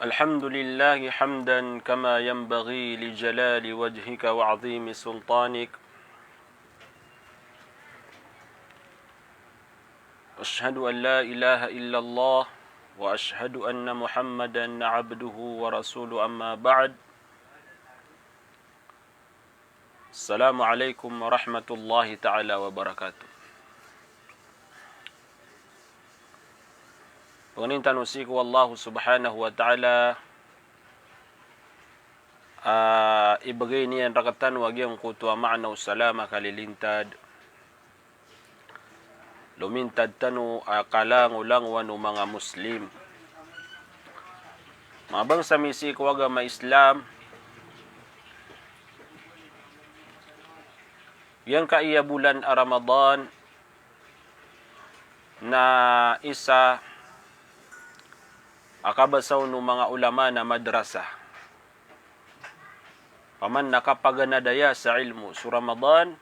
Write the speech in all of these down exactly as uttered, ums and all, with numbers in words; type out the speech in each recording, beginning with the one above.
الحمد لله حمدا كما ينبغي لجلال وجهك وعظيم سلطانك. أشهد أن لا إله إلا الله وأشهد أن محمدا عبده ورسوله، أما بعد. Assalamu alaikum warahmatullahi ta'ala wabarakatuh. Pangnin tano sii ko Allah subhanahu wa ta'ala a ibgay niyan rktano a giyangkoto a maana o salama kalilintad. Lomintad tano a kalangolangowan o manga Muslim. Manga bangsa mi sii ko agama Islam, giyangkaya bolan a Ramadan na isa a kabasa on o manga ulama na madrasa. Paman na kapaganad aya sa ilmo so Ramadan,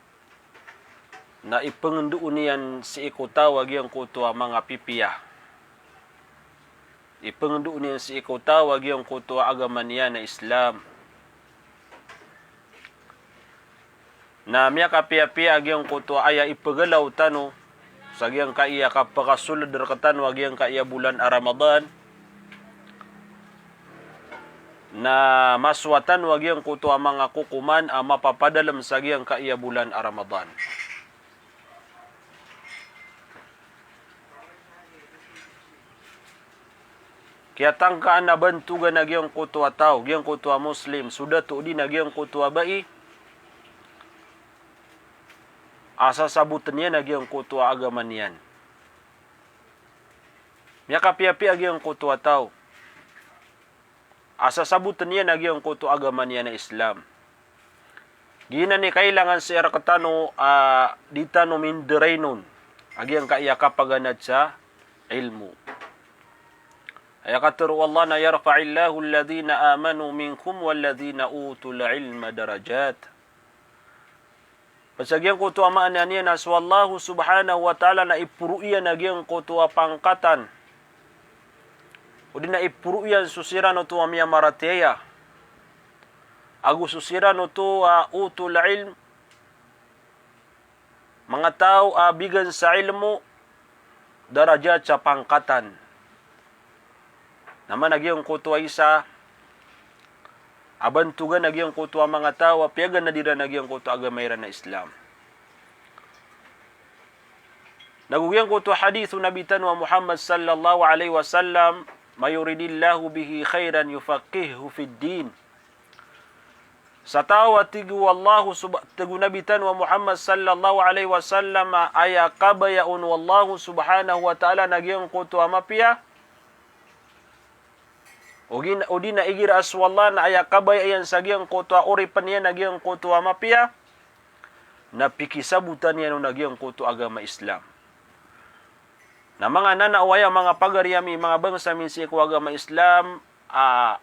na ipngndao niyan sii ko taw a giyangkoto a manga pipiya. Ipngndao niyan sii ko taw a giyangkoto a agama niyan a Islam. Na miyakapiyapiya a giyangkoto a aya ipgalaw tano sa giyangkaya kapakasold rktano a giyangkaya bolan a Ramadan, na masowa tano a giyangkoto a manga kokoman a mapapadalm sa giyangkaya bolan a Ramadan. Kiyatangkaan a bantogan a giyangkoto a taw, giyangkoto a Muslim, so dato odi na giyangkoto a bai, a sasabotn iyan a giyangkoto a agama niyan. Miyakapiyapiya a giyangkoto a taw a sasabotn iyan a giyangkoto a agama niyan a Islam. Giyanan i kailangan sii rktano a di tano minderainon a giyangkaya kapaganad sa ilmo. Aya katharo o Allah na, "Yarfa'illahu alladhina amanu minkum walladhina utul ilma darajat." Pd sa giyangkoto a maana niyan na so Allah subhanahu wa ta'ala na iporo iyan a giyangkoto a pangkatan, odi na iporo iyan so siran oto a miyamaratiyaya ago so siran oto a utul ilm, manga taw a bigan sa ilmo, darajat sa pangkatan. Na mana giyangkoto a isa a bantogan a giyangkoto a manga taw a piyaganad iran a giyangkoto a agama iran a Islam. Nago giyangkoto a hadith o Nabi tano a Muhammad sallallahu alaihi wasallam, "Man yuridillahu bihi khairan yufaqqihhu fid din." Sa taw a tig o Allah sub-, tig o Nabi tano a Muhammad sallallahu alaihi wasallam a aya kabaya on o Allah subhanahu wa ta'ala na giyangkoto a mapiya, o gin-, odi na igira a so Allah na aya kabaya iyan sa giyangkoto a oripn iyan a giyangkoto a mapiya, na pikisabotan iyan on a giyangkoto a agama Islam. Na manga nana o aya, manga pagari ami, manga bangsa mi sii ko agama Islam, a,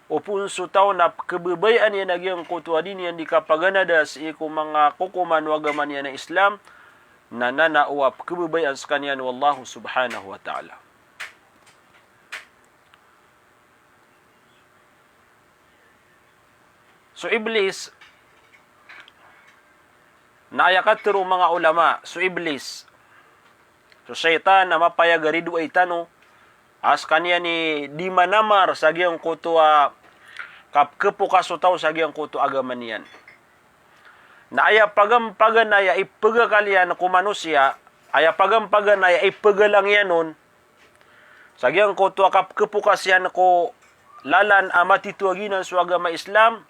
opama so taw na pkhababayaan iyan a giyangkoto a di niyan di kapaganada sii ko manga kokoman o agama niyan a Islam, na nana o a pkhababayaan skaniyan o Allah subhanahu wa ta'ala. So Iblis, na aya katharo o manga ulama, so Iblis, so shaytan a mapayagaridoay tano, a skaniyan i di manamar sa giyangkoto a kapkhapokas o taw sa giyangkoto a agama niyan. Na aya pagampaganay a ipagakal iyan ko manosiya, aya pagampaganay a ipagalang iyan on sa giyangkoto a kapkhapokas iyan ko lalan a matito a giyanan so agama Islam,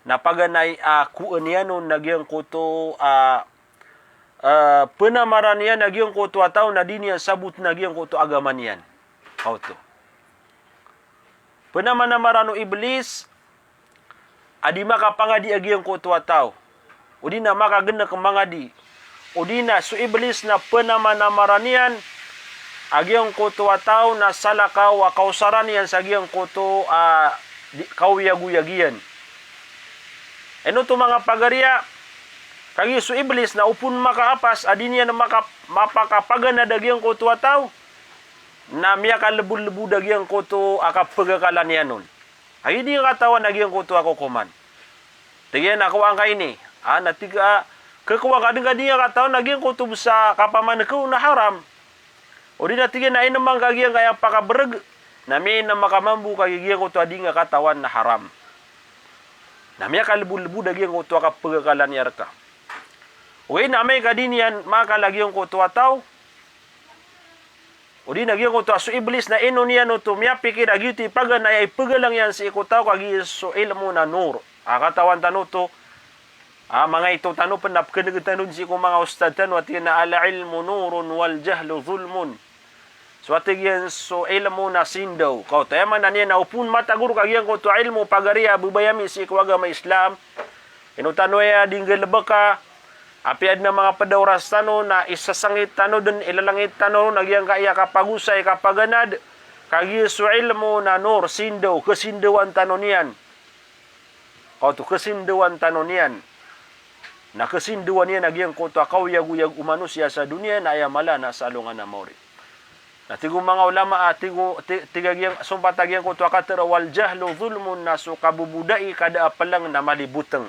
na paganay a koan iyan on na giyangkoto a, a, pnamaran iyan a giyangkoto a taw na di niyan sabotn a giyangkoto a agama niyan. Kaoto. Pnamanamaran o Iblis a di makapangadi a giyangkoto a taw, odi na makagnk mangadi, odi na so Iblis na pnamanamaran iyan a giyangkoto a taw na salakaw a kaosaran iyan sa giyangkoto a di, kaoyagoyag iyan. Ino oto, manga pagari a, kagiya so Iblis na opama makaapas a di niyan maka-, mapakapaganad a giyangkoto a taw, na miyakalebodlebod a giyangkoto a kapegakalan iyan on. Agi di nga katawan a giyangkoto a kokoman. Tig iyan a kowa angkaini. A, na tig a, kekowa ka den ka di nga katawan a giyangkoto bes a kapamanekaw na haram. O di na tig iyan a ineman ka giyangkaya pakabereg, na miyainem ka mambo ka giyangkoto a di nga katawan na haram. Na miyakalebodlebod a giyangkoto a kapegakalan iyan reka. Ogaid na amay ka di niyan maakal a giyangkoto a taw, o di na giyangkoto a so Iblis na ino niyan oto miyapikir a giyoto i paganay a ipegalang iyan sii ko taw ka giya so ilmo na nur. A katawan tano oto, a, mangaito tano pen na pekeneg tano den sii ko manga ustad tano a tig iyan a al-ilmu nurun wal jahlu zulmun. So a tig iyan so ilmo na sindaw. Ka oto aya maana niyan na opama matagor ka giyangkoto a ilmo pagari a bebaya mi sii ko agama Islam. Ino tano aya di nggalebeka, apiya aden a manga ped a oras tano na isasangit tano den, ilalangit tano na giyangkaya kapagosay, kapaganad, ka giya so ilmo na nur, sindaw, kesindawan tano niyan. Ka oto kesindawan tano niyan. Na kesindawan iyan a giyangkoto a kaoyagoyag o manosiya sa doniya na aya mala na sa alongan a maori. Na tig o manga ulama a tig o, ti-, tig a giyang, sompat a giyangkoto a katero a wal jahlu zulmun na so kabobodai ka da a peleng na mali boteng.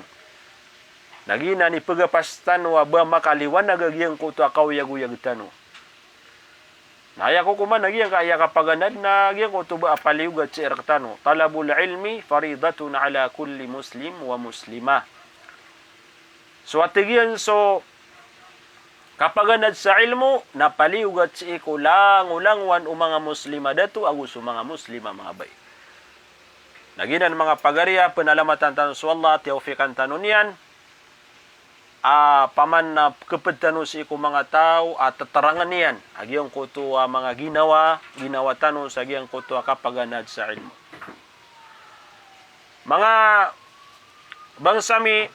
Na giyanan i pegapas tano a ba makaliwanag a giyangkoto a kaoyagoyag tano. Na aya kokoman a giyangkaya kapaganad na giyangkoto ba a paliyogat sii rektano. Talabul ilmi faridatun ala kulli muslim wa muslimah. So a tig iyan so kapaganad sa ilmo na paliyogat sii ko langolangowan o manga muslim a dato ago so manga muslim a manga bai. Na giyanan manga pagari a penalamatan tano so Allah, tiyawfikan tano niyan. A, paman na keped tano sii ko manga taw a teterangen iyan a giyangkoto a manga ginawa, ginawa tano sa giyangkoto a kapaganad sa ilmo. Manga bangsa mi,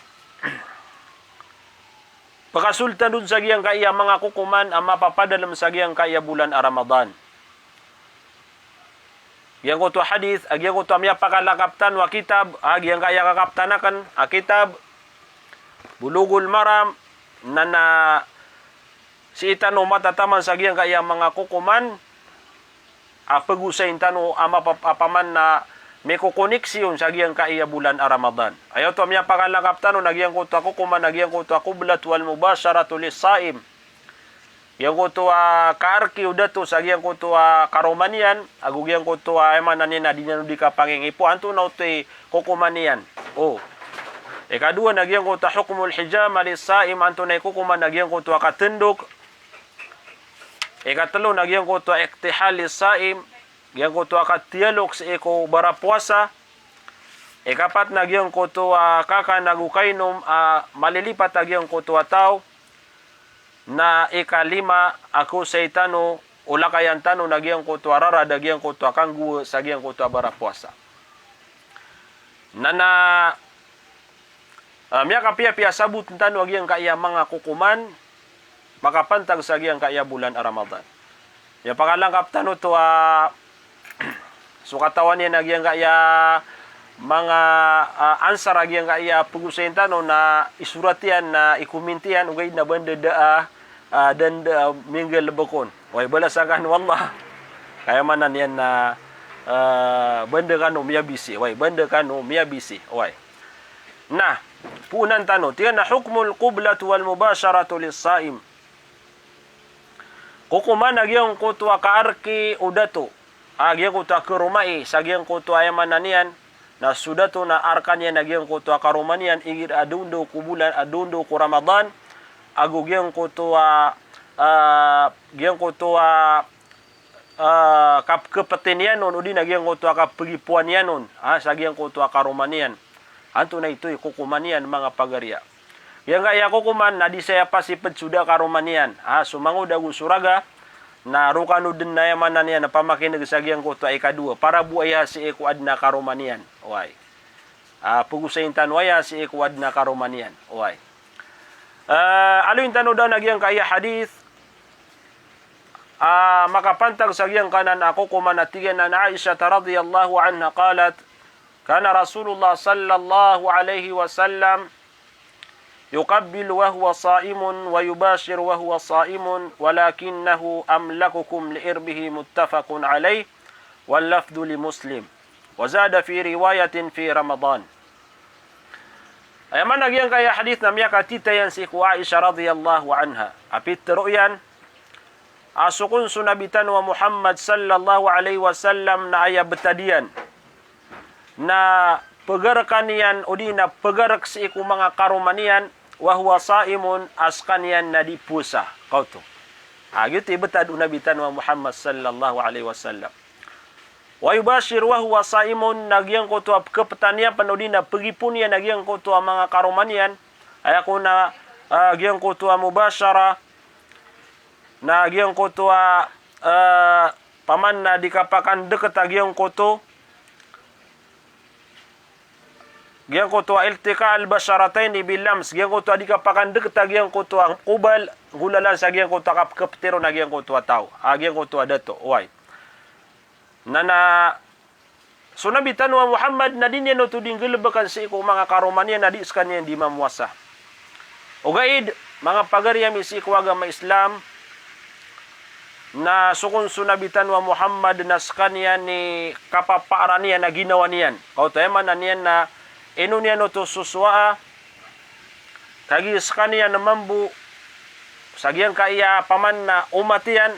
pekasold tano den sa giyangkaya manga kokoman a mapapadalem sa giyangkaya bolan a Ramadan. Giyangkoto a hadith, a giyangkoto a miyapakalangkap tano a kitab, a giyangkaya kakaptan aken a kitab, Bulughul Maram, na, na sii tano matataman sa giyangkaya manga kokoman a pegosayin tano a mapa-, a paman na mikokoneksiyon sa giyangkaya bolan a Ramadan. Aya oto a miyapakalangkap tano na giyangkoto a kokoman a giyangkoto a qublat wal mubasharatu lis-saim. Giyangkoto a kaarki o dato sa giyangkoto a karoma niyan, ago giyangkoto a aya maana niyan a di niyan o di kapangingipo, antonaa oto i kokoman iyan. O. Ikadowa na giyangkoto a hukmul hijama lis-saim, antonaa i kokoman a giyangkoto a katendok. Ikatelo na giyangkoto a iktihal lis-saim, giyangkoto a katiyalok sii ko barapowasa. Ikapat na giyangkoto a kakan ago kainom a malilipat a giyangkoto a taw. Na ikalima a kosay tano o lakayan tano na giyangkoto a rarad a giyangkoto a kanggowa sa giyangkoto a barapowasa. Na, na, a, miyakapiyapiya a saboten tano a giyangkaya manga kokoman makapantag sa giyangkaya bolan a Ramadan. Miyapakalangkap tano oto a so katawan iyan a giyangkaya manga, a, ansar a giyangkaya pegosayin tano na isorat iyan na ikominti iyan, ogaid na ba nda da a, a, da nda a minggalebek on. Oway, balasan kano o Allah. Ka aya maana niyan na, a, ba nda kano miyabisi. Oway, ba nda kano miyabisi. Oway. Na, poonan tano. Tig iyan a hukmul qublat wal mubasharatu lis-saim. Kokoman a giyangkoto a kaarki o dato a giyangkoto a karomai sa giyangkoto a aya maana niyan na so dato na arkan iyan a giyangkoto a karoma niyan igira a dondaw ko bolan, a dondaw ko Ramadan, ago giyangkoto a, a, giyangkoto a, a, kap-, kapeten iyan on, odi na giyangkoto a kapegipoan iyan on, a, sa giyangkoto a karoma niyan. Antonaa ito i kokoman iyan manga pagariya. Giyangkaya kokoman na di saya pasiped so da a karoma niyan. A, so mangod ago so raga, na roo kano den na aya maana niyan na pamakineg sa giyangkoto a ikadowa. Para bo aya sii ko aden a karoma niyan. Oway. A, pegosayin tano aya sii ko aden a karoma niyan. Oway. A, aloyin tano den a giyangkaya hadith. A, makapantag sa giyangkanan a kokoman a tig iyan an Aisha radhiyallahu anha qalat, Kana Rasulullah sallallahu alaihi wasallam يقبل وهو صائم ويباشر وهو صائم ولكنه أملككم لإربه، متفق عليه، واللفظ لمسلم، وزاد في رواية في رمضان. Aya maana giyangkaya hadith na miyakatitayan sii ko Aisha radhiyallahu anha. A pitharo iyan, a so kon so Nabi tano a Muhammad sallallahu alaihi wasallam na aya btad iyan na pgarka niyan odi na pgark sii ko manga karoma niyan, wa huwa saimun, a skaniyan na di powasa. Kaoto. A giyoto i btad o Nabi tano a Muhammad sallallahu alaihi wasallam. Wa yubashir wa huwa saimun, na giyangkoto a pkptan iyan pn odi na pgipoon iyan a giyangkoto a manga karoma niyan. Aya kon a, ah, giyangkoto a mubashara, na giyangkoto a, ah, paman na di kapakandkt a giyangkoto, giyangkoto a iltiqa al-basharataini bil-lams, giyangkoto a di kapakandkt a giyangkoto a kobal, golalan sa giyangkoto a kapkpti ron a giyangkoto a taw, a giyangkoto a dato, oway. Na, na, so Nabi tano a Muhammad na di niyan oto di nggalbkn sii ko manga karoma niyan na di skaniyan di mamowasa. Ogaid, manga pagari ami sii ko agama Islam, na so kon so Nabi tano a Muhammad na skaniyan i kapapaarani iyan a ginawa niyan. Kaoto aya maana niyan na ino niyan oto sosowaa, kagiya skaniyan mambo sa giyangkaya paman na omat iyan,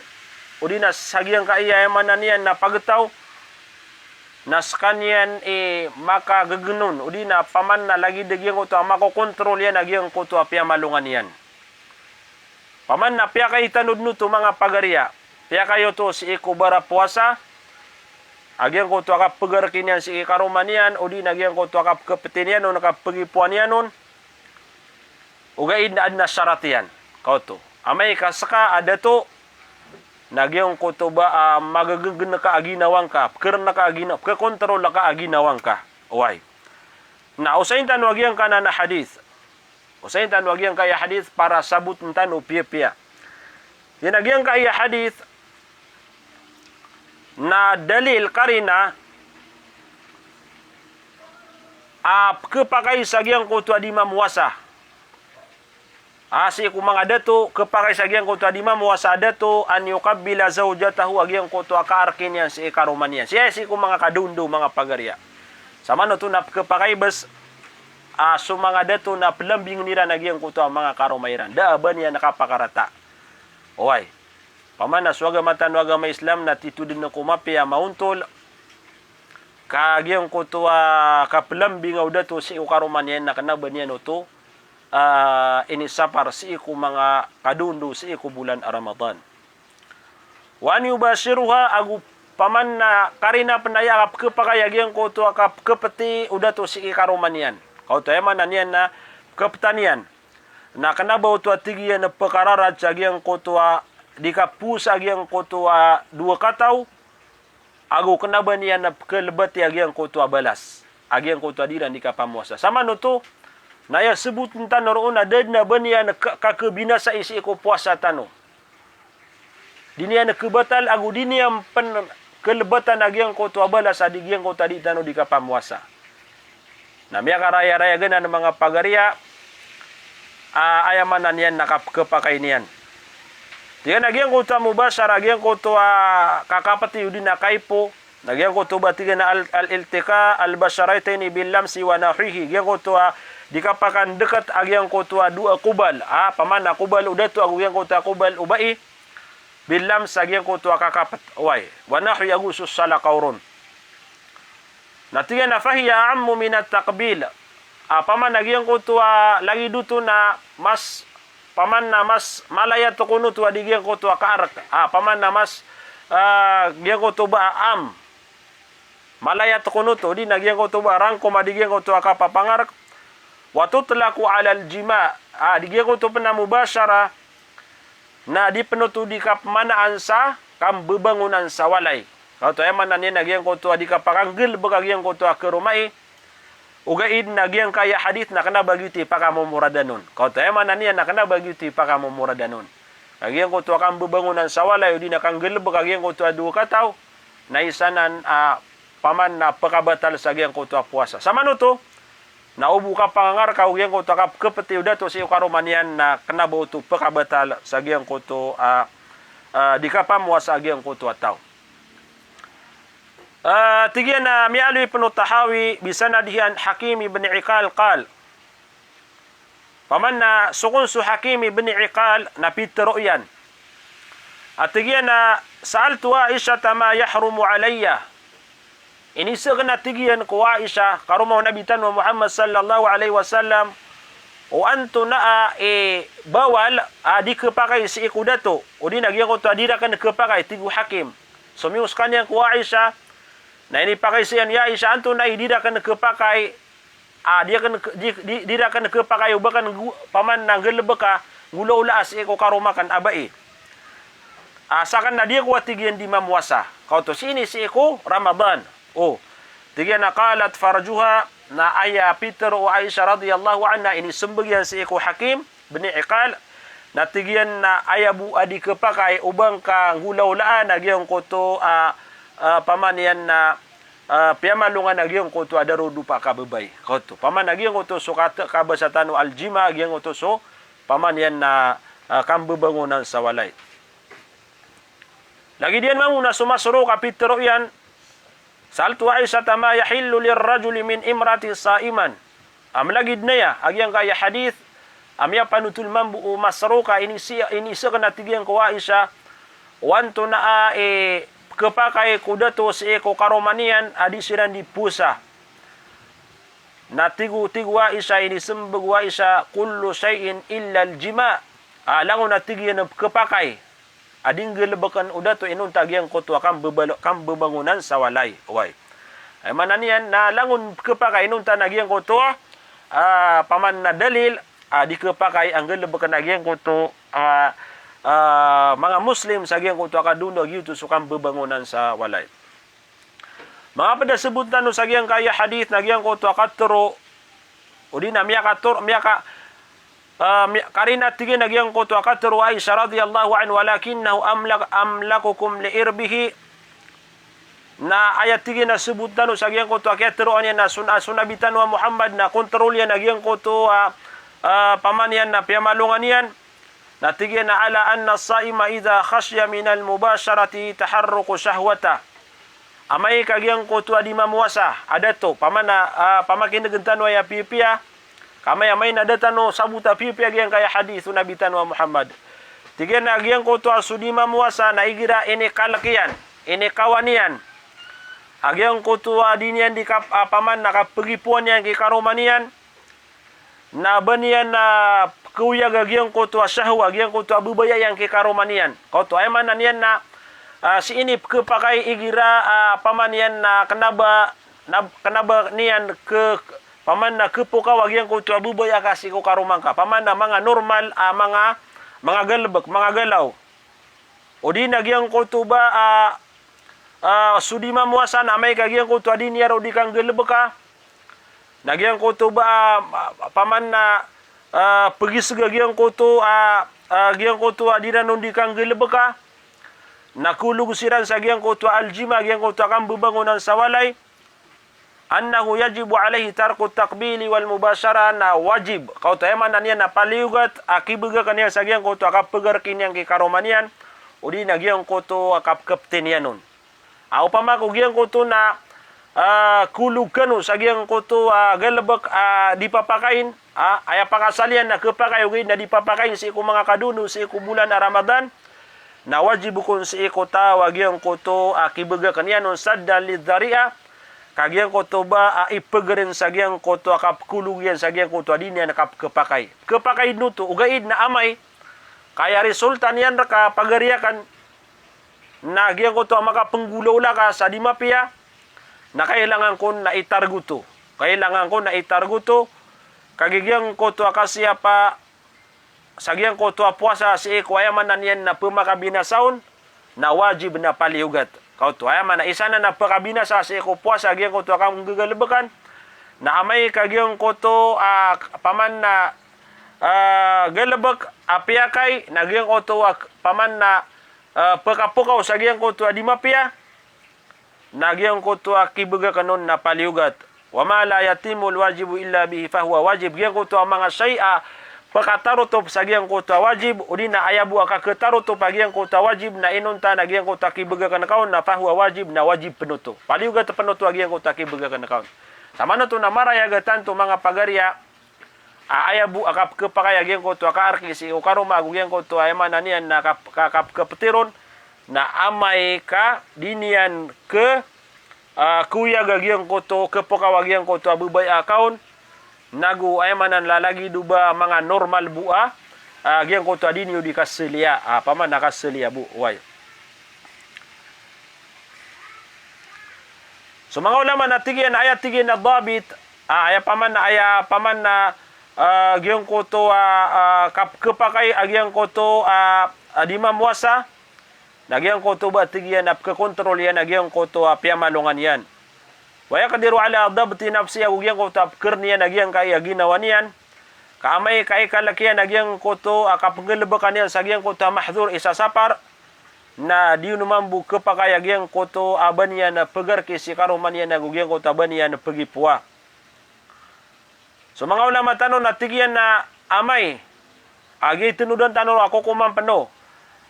odi na sa giyangkaya aya maana niyan na pagtaw, na skaniyan i makagagn on, odi na paman na lagid a giyangkoto a makokontrol iyan a giyangkoto a piyamalongan iyan. Paman na piyakaitan o dn oto manga pagari a, piyakay oto sii ko barapowasa, a giyangkoto a kapgarki niyan sii karoma niyan, odi na giyangkoto a kapkpti niyan on, kapgipoan iyan on, ogaid na adn a sarat iyan. Kaoto. Amay ka ska a dato, na giyangkoto ba, ah, magagagn ka a ginawa ngka, pkrn ka a gina-, pkkontrol ka a ginawa ngka. Oway. Na osayin tano a giyangkanan a hadith. Osayin tano a giyangkaya hadith para sabotn tano piyapiya. Giya na giyangkaya hadith na dalil, karina, a pkhapakay sa giyangkoto a di mamowasa. A sii ko manga dato, khapakay sa giyangkoto a di mamowasa a dato, an yuqabbila zawjatahu, a giyangkoto a kaarki niyan sii karoma niyan. Sii, sii ko manga kadondo, manga pagari a. Samanoto na pkhapakay bs, a so manga dato na plambingn iran a giyangkoto a manga karoma iran. Da a ba niyan kapakarata. Oway. Paman na so agama tano a agama Islam na titho dn ko mapiya a maontol. Ka giyangkoto a kaplambinga o dato sii ko karoma niyan na kna ba niyan oto, ah, inisapar sii ko manga kadondo sii ko bolan a Ramadan. Wa an yubashiruha, ago paman na karina pn aya kapkhapakay a giyangkoto a kapkhapti o dato sii karoma niyan. Kaoto aya maana niyan na pkhaptan iyan. Na kna ba oto a tig iyan a pkararat sa giyangkoto a di kapowasa a giyangkoto a dowa kataw, ago kna ba niyan a pkhalbati a giyangkoto a balas a giyangkoto a di iran di kapamowasa. Samanoto, na aya sabotn tano roo na da dn a ba niyan ka-, kakhabinasai sii ko powasa tano. Di niyan khabatal ago di niyan pn khalbatan a giyangkoto a balas a di giyangkoto a di tano di kapamowasa. Na miyakarayarayag anan manga pagari a, ah, aya maana niyan na kapkhapakay niyan. Tig iyan a giyangkoto a mubashara, giyangkoto a kakapti odi na kaipo, na giyangkoto ba tig iyan a al-, al-iltiqa al-basharataini bil-lamsi wa nahwihi, giyangkoto a di kapakandkt a giyangkoto a dowa kobal. Ah, paman na kobal o dato ago giyangkoto a kobal o bai. Bil-lams a giyangkoto a kakapt, oway. Wa nahwi, ago so salakaw ron. Na tig iyan a fahiya a'ammu min at-taqbil. Ah, paman na giyangkoto a lagid oto na mas, paman na mas malayat kon oto a di giyangkoto a kaark. Ah, paman na mas, ah, giyangkoto ba a am. Malayat kon oto, di na giyangkoto ba rangkom a di giyangkoto a kapapangark. Wa tutlaqu alal jima'. Ah, di giyangkoto pn a mubashara, na di pn oto di kapmanaan sa kambabangonan sa walay. Kaoto aya maana niyan na giyangkoto a di kapakanggalbk a giyangkoto a karoma i. Ogaid na giyangkaya hadith na kna ba giyoto i pakamomoradan on. Kaoto aya maana niyan na kna ba giyoto i pakamomoradan on. Na giyangkoto a kambabangonan sa walay odi na kanggalbk a giyangkoto a dowa kataw, na isa nan a paman na pkabatal sa giyangkoto a powasa. Samanoto, Na o bo kapangangarka o giyangkoto a kapkepeti o dato sii ko karoma niyan na kena ba oto pekabatal sa giyangkoto a, a, di kapamowasa a giyangkoto a taw. A, tig iyan a miyaaloy pen o Tahawi, bi sanadihi an Hakim ibn Iqal qal. Paman na so kon so Hakim ibn Iqal na pitero iyan. A tig iyan a, "Sa'altu Aishata ma yahrumu alayya." Iniseken a tig iyan ko Aisha, karoma o Nabi tano a Muhammad sallallahu alaihi wasallam, o antonaa i bawal a di kepakay sii ko dato, odi na giyangkoto a di raken kepakay, tig o Hakim. Somiyo sekaniyan ko Aisha, na inipakay sii iyan o Aisha, antonaa i di raken kepakay, a, di aken ke-, di, di, di raken kepakay o ba aken nggo-, paman na nggalebeka, nggolawlaa sii ko karoma aken a bai. A, saken na di ako a tig iyan di mamowasa. Kaoto sii ini sii ko Ramadan. O. Tig iyan a qalat farjuha, na aya pitero o Aisha radhiyallahu anha, inisembag iyan sii ko Hakim bin Iqal, na tig iyan na aya bo a di kepakay o ba ngka nggolawlaa na giyangkoto a, a, paman iyan na a, piyamalongan a giyangkoto a darodopa a kababay. Kaoto. Paman a giyangkoto so kat-, kabasa tano al-jima, a giyangkoto so paman iyan na, a, kambebangonan sa walay. Lagid iyan mambo na so Masruq a pitero iyan, "Sa'altu Aishata ma yahillu lirrajuli min imra'atin sa'iman." A, malagid na aya, a giyangkaya hadith, a miyapanotol mambo o Masruq a inisi-, iniseken a tig iyan ko Aisha, o antonaa i kepakay ko dato sii ko karoma niyan a di siran di powasa. Na tig o, tig o Aisha, inisembag o Aisha, "Kullu shay'in illa al-jima'." A, langon a tig iyan a kepakay a di nggalebeken o dato inonta giyangkoto a kambebal-, kambebangonan sa walay. Oway. Aya maana niyan na langon kepakay inonta na giyangkoto, a, paman na dalil, a, di kepakay a nggalebeken a giyangkoto, a, a, manga Muslim sa giyangkoto a kadondo a giyoto so kambebangonan sa walay. Manga ped a sebot tano sa giyangkaya hadith na giyangkoto a katero, odi na miyakator-, miyaka-, a, miya-, karina tig iyan a giyangkoto a katero o Aisha radhiyallahu anha, "Walakinnahu amlak-, amlakukum li irbihi." Na aya tig iyan a sebot tano sa giyangkoto a kiyateroa niyan na so, a so Nabi tano a Muhammad na kontrol iyan a giyangkoto a, a, paman iyan na piyamalongan iyan. Na tig iyan a, "Ala anna as-sa'ima idha khashiya minal mubasharati taharruku shahwatah." Amay ka giyangkoto a di mamowasa a dato, paman a, a, pamakinegen tano aya piyapiya, ka amay, amay na da tano sabota piyapiya giyangkaya hadith o Nabi tano a Muhammad. Tig iyan a giyangkoto a so di mamowasa na igira inikalek iyan, inikawan iyan a giyangkoto a di niyan di kap-, a, paman na kapegipowan iyan ki karoma niyan, na ba niyan na keoyag a giyangkoto a shahwa, giyangkoto a bebaya iyan ki karoma niyan. Kaoto, aya maana niyan na, a, sii ini pekepakay igira, a, paman iyan na kena ba, na, kena ba niyan ke-, paman na kepokaw a giyangkoto a bebaya ka sii ko karoma ngka. Paman na manga normal, a, manga, manga galebek, manga galaw. Odi na giyangkoto ba, a, a, so di mamowasa na amay ka giyangkoto a di niyan roo di kanggalebeka. Na giyangkoto ba, a, paman na, a, pegiseg a giyangkoto, a, a, giyangkoto a di ran on di kanggalebeka. Na kolog siran sa giyangkoto a al-jima, giyangkoto a kambebangonan sa walay. Annahu yajibu alayhi tarku takbili wal mubashara, na wajib. Kaoto aya maana niyan na paliyogat a kibegaken iyan sa giyangkoto a kapegarki niyan ki karoma niyan, odi na giyangkoto a kapekepeti niyan on. A, opama ko giyangkoto na, a, kolog kano sa giyangkoto a galebek a di papakain, a, aya pakasaliyan na kepakay ogaid na di papakain sii ko manga kadondo sii ko bolan a Ramadan, na wajib kon sii ko taw a giyangkoto a kibegaken iyan on saddan lidh dhari'ah, ka giyangkoto ba a ipegeren sa giyangkoto a kapekolog iyan sa giyangkoto a di niyan kapekepakay. Kepakay noto, ogaid na amay ka aya resulta niyan reka pagari aken na giyangkoto a makapenggolawla ka sa di mapiya, na kailangan kon na itargoto. Kailangan kon na itargoto, ka giyangkoto a kasiyapa sa giyangkoto a powasa sii ko aya maana niyan na pemakabinasa on, na wajib na paliyogat. Kaoto, aya maana isa na na pekabinasa sii ko powasa giyangkoto a kanggagalebekan, na amay ka giyangkoto a paman na, a, galebek a piyakay, na giyangkoto a paman na, a, pekapokaw sa giyangkoto a di mapiya, na giyangkoto a kibegaken on na paliyogat. Wa ma la yatimmul wajibu illa bihi fahuwa wajib. Giyangkoto a manga shayi a pkatarotop sa giyangkoto a wajib, odi na aya bo a kakhatarotop a giyangkoto a wajib, na inonta na giyangkoto a kibgakn ka on, na fahuwa wajib, na wajib pn oto. Paliyogat pn oto a giyangkoto a kibgakn ka on. Samanoto na marayag a tanto manga pagariya, a, aya bo a kapkhapakay a giyangkoto a kaarki sii ko karoma ago giyangkoto a aya maana niyan na kap-, ka-, kapkhapti ron, na amay ka di niyan kh-, a, khoyag a giyangkoto, khapakaw a giyangkoto a babay a ka on, nago aya maana na lagid o ba manga normal bo a, a, giyangkoto a di niyo di kasliya, a, paman a kasliya bo, oway. So manga ulama na tig iyan, aya tig iyan a dabit, a, aya paman, aya paman na, a, giyangkoto a, a, kap-, khapakay a giyangkoto a, a, di mamowasa, na giyangkoto ba tig iyan a pkhakontrol iyan a giyangkoto a piyamalongan iyan. Wa yaqdiru ala dabti nafsihi, ago giyangkoto a pkharn iyan a giyangkai a ginawa niyan. Ka amay ka ikalk iyan a giyangkoto a kapnggalbka niyan sa giyangkoto a mahdhur, isa sapar, na di on mambo khapakay a giyangkoto a ba niyan pgarki sii karoma niyan ago giyangkoto a ba niyan pgipowa. So manga ulama tano na tig iyan a amay, a, giya itnodan tano a kokoman pn o.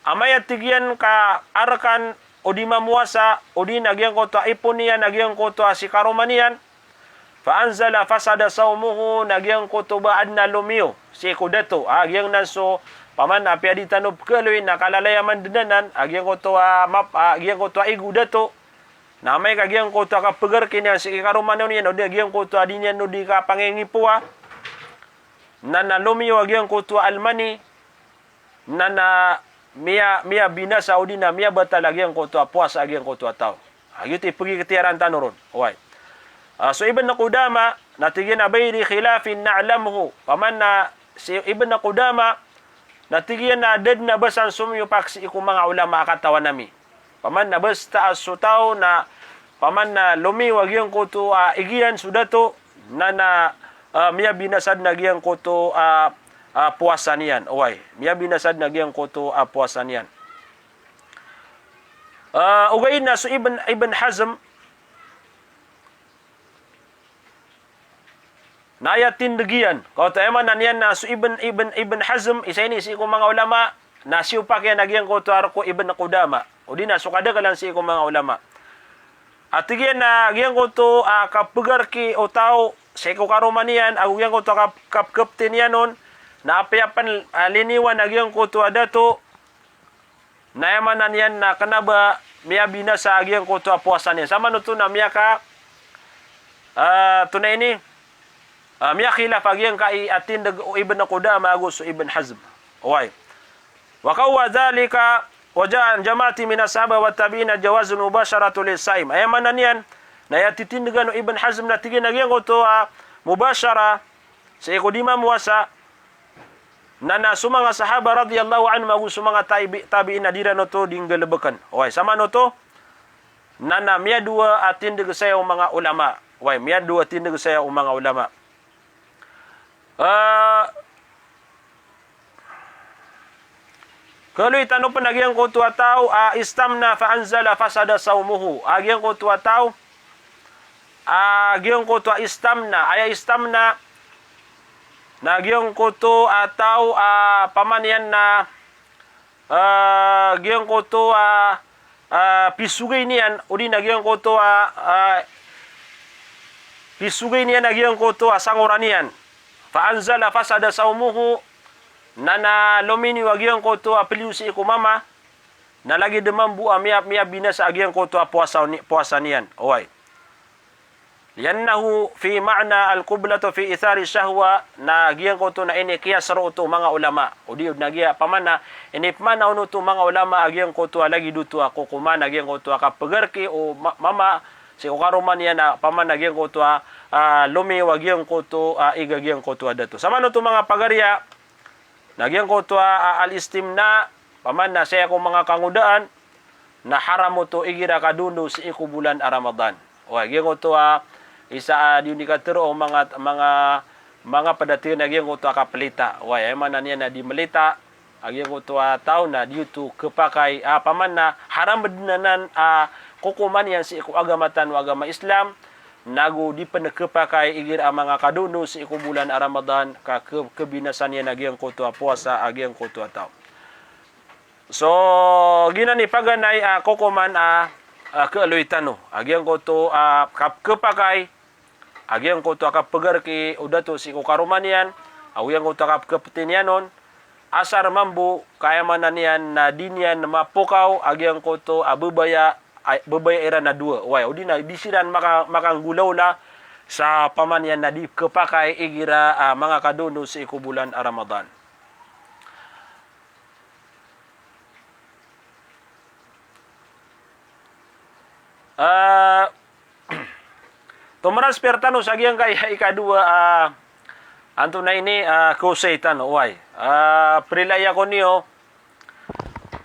Amay a tig iyan ka arkan o di mamowasa, odi na giyangkoto a ipon iyan a giyangkoto a sii karoma niyan, fa anzala fasada sawmuhu, na giyangkoto ba adn a lomiyo sii ko dato, a, giyangkanan so paman a apiya di tano pkhaaloy na kalalayaman dn anan, a, giyangkoto a map-, a, giyangkoto a igo dato. Na amay ka giyangkoto a kapgarki niyan sii karoma niyan, odi na giyangkoto a di niyan odi kapangingipowa, na na lomiyo a giyangkoto a almani, na na miya-, miyabinasa odi na miyabatal a giyangkoto a powasa a giyangkoto a taw. A, giyoto i pgikhtiyaran tano ron. Oway. A, so Ibn Qudama, na tig iyan a bighairi khilafin na'lamuhu. Paman na si Ibn Qudama, na tig iyan a da dn a ba san somiyopak sii ko manga ulama a katawan ami. Paman na basta a so taw na paman na lomiyo a giyangkoto a ig iyan so dato, na na, a, miyabinasa dn a giyangkoto a, a, powasa niyan. Oway, miyabinasa dn a giyangkoto a powasa niyan. A, ogaid na so Ibn, Ibn Hazm, na aya tindg iyan, kaoto aya maana niyan na so Ibn, Ibn, Ibn Hazm, isa ini sii ko manga ulama, na siyopak iyan a giyangkoto a rk o Ibn Qudama, odi na so kadaklan sii ko manga ulama. A tig iyan a giyangkoto a kapgarki o taw sii ko karoma niyan, ago giyangkoto a kap-, kapkhapti niyan on, na apiya pn, a, liniwan a giyangkoto a dato, na aya maana niyan na kna ba miyabinasa a giyangkoto a powasa niyan. Samanoto na miyaka, a, tonaa ini, a, miyakhilaf a giyangkai a tindg o Ibn Qudama ago so Ibn Hazm. Oway. Wa qawwa dhalika wa ja'a an jama'atin min as-sahaba wat tabi'ina jawazul mubasharati lis-sa'im. Aya maana niyan, na aya titindgan o Ibn Hazm na tig iyan a giyangkoto a mubashara sii ko di mamowasa, na na so manga sahaba radiyallahu anhum ago so manga tabi-, tabi'in na di ran oto di nggalbkn. Oway, samanoto, na na miyadowa a tindg saya o manga ulama. Oway, miyadowa a tindg saya o manga ulama. A, Khaaloy tano pn a giyangkoto a taw a istamna fa anzala fasada sawmuhu. A giyangkoto a taw a giyangkoto a istamna, aya istamna na giyangkoto a taw a paman iyan na, a, giyangkoto a, a, pisogay niyan, odi na giyangkoto a, a, pisogay niyan a giyangkoto a sangoran iyan. Fa anzala fasada sawmuhu, na na lominiyo a giyangkoto a pliyo sii ko mama, na lagid mambo a miya-, miyabinasa a giyangkoto a powasa ni-, powasa niyan. Oway. Li'annahu fi ma'na al-qublatu fi ithari shahwa, na giyangkoto na inikiyas roo oto o manga ulama. Odi na giya paman na, inipmaana on oto o manga ulama a giyangkoto a lagid oto a kokoman a giyangkoto a kapgarki o ma-, mama sii ko karoma niyan a paman a giyangkoto a, a, lomiyo a giyangkoto a ig a giyangkoto a dato. Samanoto manga pagariya, na giyangkoto a, a, al-istimna, paman na saya ko manga kangodaan, na haram oto igira ka dondo sii ko bolan a Ramadan. Oway, giyangkoto a isa a di on di katharo o manga, manga, manga pd a tig iyan a giyangkoto a kaplita. Oway, aya maana niyan na di mlita a giyangkoto a taw na di oto khapakay, a, paman na haram dn anan a kokoman iyan sii ko agama tano a agama Islam, nago di pen khapakay igira a manga kadondo sii ko bolan a Ramadan, ka ke-, kebinasaan iyan a giyangkoto a powasa a giyangkoto a taw. So giyanan i paganay a kokoman a, a, kealoy tano a giyangkoto a kap-, khapakay a giyangkoto a kapegarki o dato sii ko karoma niyan, a giyangkoto a kap-, kapeti niyan on, asar mambo ka aya maana niyan na di niyan mapokaw a giyangkoto a bebaya, a, bebaya iran a dowa. Oway, odi na di siran maka-, makanggolawla sa pamaniyan na di khapakay igira a manga kadondo sii ko bolan a Ramadan. A, tomaras per tano sa giyangkaya ikadowa, a, antonaa ini, a, kosay tano, oway. A, perilaya ko niyo,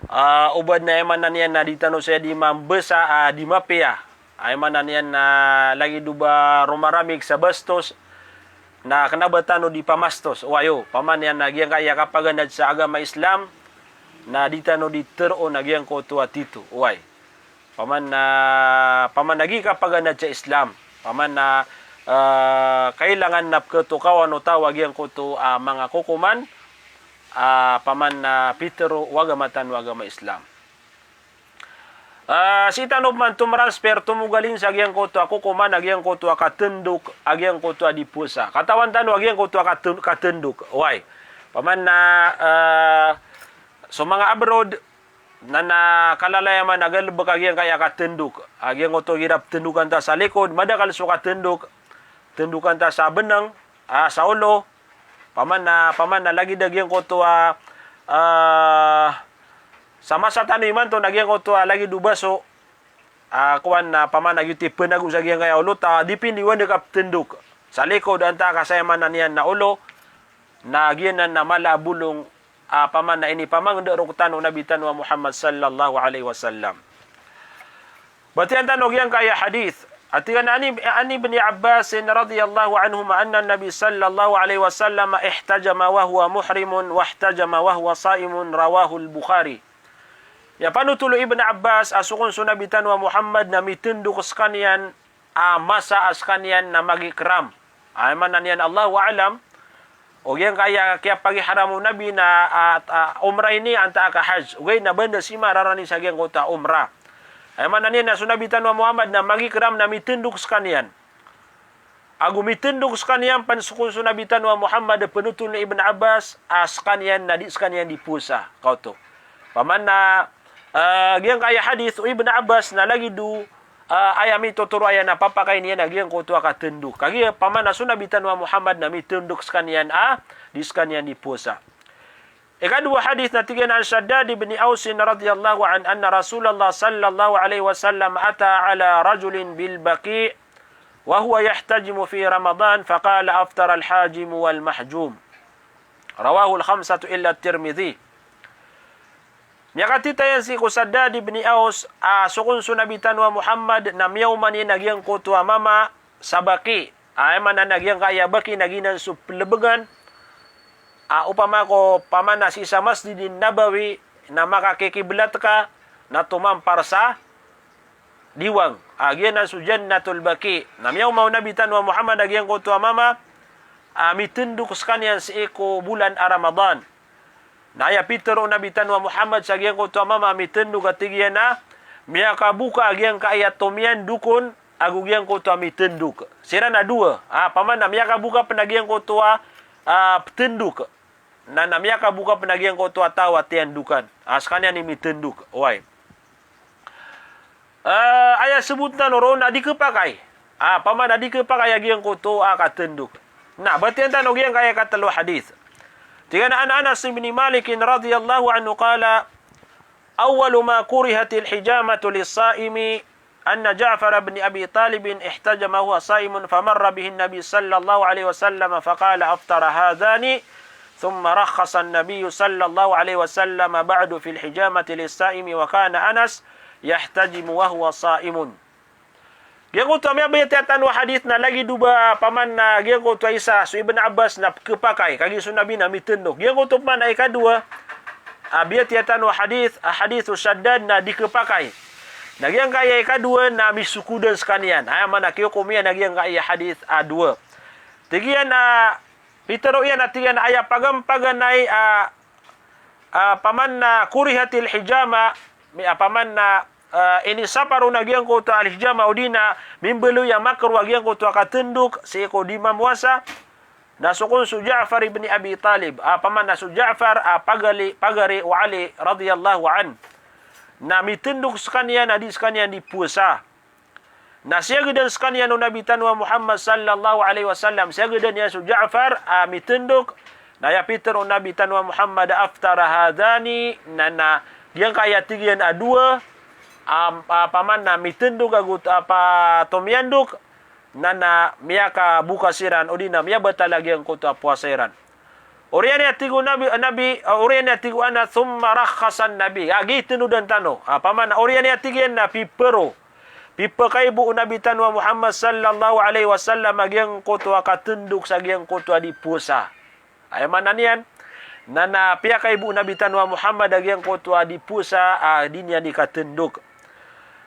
a, oba na aya maana niyan na di tano saya di mambasa, a, di mapiya. Aya maana niyan na lagid o ba romaramig sa bastos, na kena ba tano di pamastos. Oway, o, pamaniyan na giyangkaya kapaganad sa agama Islam, na di tano di teroon a giyangkoto a tito. Oway. Paman na, paman na giya kapaganad sa Islam. Paman na, a, kailangan na peketokawan o taw a giyangkoto a manga kokoman, a, paman na pitero o agama tano a agama Islam. A, sii tano pman tomaras per tomogalin sa giyangkoto a kokoman a giyangkoto a katendok a giyangkoto a di powasa. Katawan tano a giyangkoto a katen-, katendok. Oway. Paman na, a, so manga abroad, na, na kalalayaman a galebek a giyangkaya katendok. A giyangkoto igira petendokan ta sa likod, madakl so katendok. Tendokan ta sa beneng, a, sa olo. Paman na, paman na lagid a giyangkoto a, a, sa masa tano imanto na giyangkoto a lagid o baso. A, kowan na paman na giyoto i penago sa giyangkaya olo ta di pindiwan de ka petendok. Sa likod antaa ka sa aya maana niyan na olo. Na giyanan na mala a bolong a paman na inipamanged rktano o Nabi tano a Muhammad sallallahu alaihi wasallam. Batiya tano giyangkaya hadith. A tig iyan a an Ib-, an Ibni Abbas radhiyallahu anhuma anna Nabi sallallahu alaihi wasallam ihtajama wa huwa muhrimun wahtajama wa huwa saimun, rawahul Bukhari. Aya panotol o Ibn Abbas a so kon so Nabi tano a Muhammad na mitendok skaniyan a masa a skaniyan na magikram. Aya maana niyan, Allahu a'lam. O giyangkaya kiyapagiharam o Nabi na, a, a, umrah ini antaa ka hajj. Ogaid na banda sii mararani sa giyangkoto a umrah. Aya maana niyan na so Nabi tano a Muhammad na magikram na mitendok skaniyan. Ago mitendok skaniyan pen so kon so Nabi tano a Muhammad, penotol o Ibn Abbas, a skaniyan na di skaniyan di powasa. Kaoto. Paman na, a, giyangkaya hadith o Ibn Abbas na lagid o, a, aya mitotoro aya na papakayn iyan a giyangkoto a katendok. Kagiya paman na so Nabi tano a Muhammad na mitendok skaniyan a di skaniyan di powasa. Ikadowa hadith na tig iyan a an Shaddad ibn Aus radhiyallahu anhu anna Rasulullah sallallahu alaihi wasallam ata ala rajulin bil Baqi' wa huwa yahtajimu fi Ramadan faqala aftara al-hajim wal mahjum. Rawahu al-khamsatu illa at-Tirmidhi. Miyakatitayan sii ko Shaddad ibn Aus, a, so kon so Nabi tano a Muhammad na miyaoma niyan a giyangkoto a mama sa Baqi'. A, aya maana na giyangkaya Baqi' na giyanan so pelebegan, a, opama ko paman na sii sa Masjidin Nabawi na makakikiblat ka na tomampar sa diwang. A, giyanan so Jannatul Baqi'. Na miyaoma o Nabi tano a Muhammad a giyangkoto a mama, a, mitendok skaniyan sii ko bolan a Ramadan. Na aya pitero o Nabi tano a Muhammad sa giyangkoto a mama a mitendok a tig iyan a miyakaboka a giyangkaya tomiyandok on ago giyangkoto a mitendok. Siran a dowa. A, paman na miyakaboka pen a giyangkoto a, a, petendok. Na, na miyakaboka pen a giyangkoto a taw a tiyandokan. A, skaniyan i mitendok. Oway. A, aya sebot tano roo na di khapakay. A, paman na di khapakay a giyangkoto a katendok. Na, batiyan tano giyangkaya katelo a hadith. Tig iyan a an Anas ibn Malik radhiyallahu anhu qala, awwalu ma kurihatil hijamatu lis-saimi anna Ja'far ibn Abi Talib ihtajama wa huwa saimun famarra bihin Nabi sallallahu alaihi wasallam faqala aftara hadhani, thumma rakhkhasa an-Nabi sallallahu alaihi wasallam ba'du fil hijamati lis-saimi wa kana Anas yahtajimu wa huwa saimun. Giyangkoto a miyabayatiya tano a hadith na lagid o ba paman na giyangkoto a isa so Ibn Abbas na khapakay, kagiya so Nabi na mitendok. Giyangkoto paman a ikadowa a biyatiya tano a hadith, a hadith o Shaddad na di khapakay. Na giyangkaya ikadowa na misokodan skaniyan. Aya maana kiyokom iyan a giyangkaya hadith a dowa. Tig iyan a, pitero iyan a tig iyan a aya pagampaganay a, a, paman na kurihatil hijama, mi-, a, paman na, a, inisapar on a giyangkoto a al-hijama, odi na mimbaloy a makaro a giyangkoto a katendok sii ko di mamowasa, na so kon so Ja'far ibn Abi Talib, a, paman na so Ja'far, a, pagari, pagari o Ali radiyallahu anhu. Na mitendok skaniyan a di skaniyan di powasa. Na siyagedan skaniyan o Nabi tano a Muhammad sallallahu alaihi wasallam, siyagedan iyan so Ja'far a mitendok, na aya pitero o Nabi tano a Muhammad, "Aftara hadhani," na, na giyangkaya tig iyan a dowa, am, a, paman na mitendok ago, a, pa, tomiyandok, na, na miyakaboka siran, odi na miyabatal a giyangkoto a powasa iran. Oriyan iyan a tig o Nabi, Nabi, a, oriyan iyan a tig o Anas, "Thumma rakhasa an-Nabi." A, giya i tenodan tano. A, paman na oriyan iyan a tig iyan na pipero, pipakaibo o Nabi tano a Muhammad sallallahu alaihi wasallam a giyangkoto a katendok sa giyangkoto a di powasa. Aya maana niyan, na, na piyakaibo o Nabi tano a Muhammad a giyangkoto a di powasa, a, di niyan di katendok.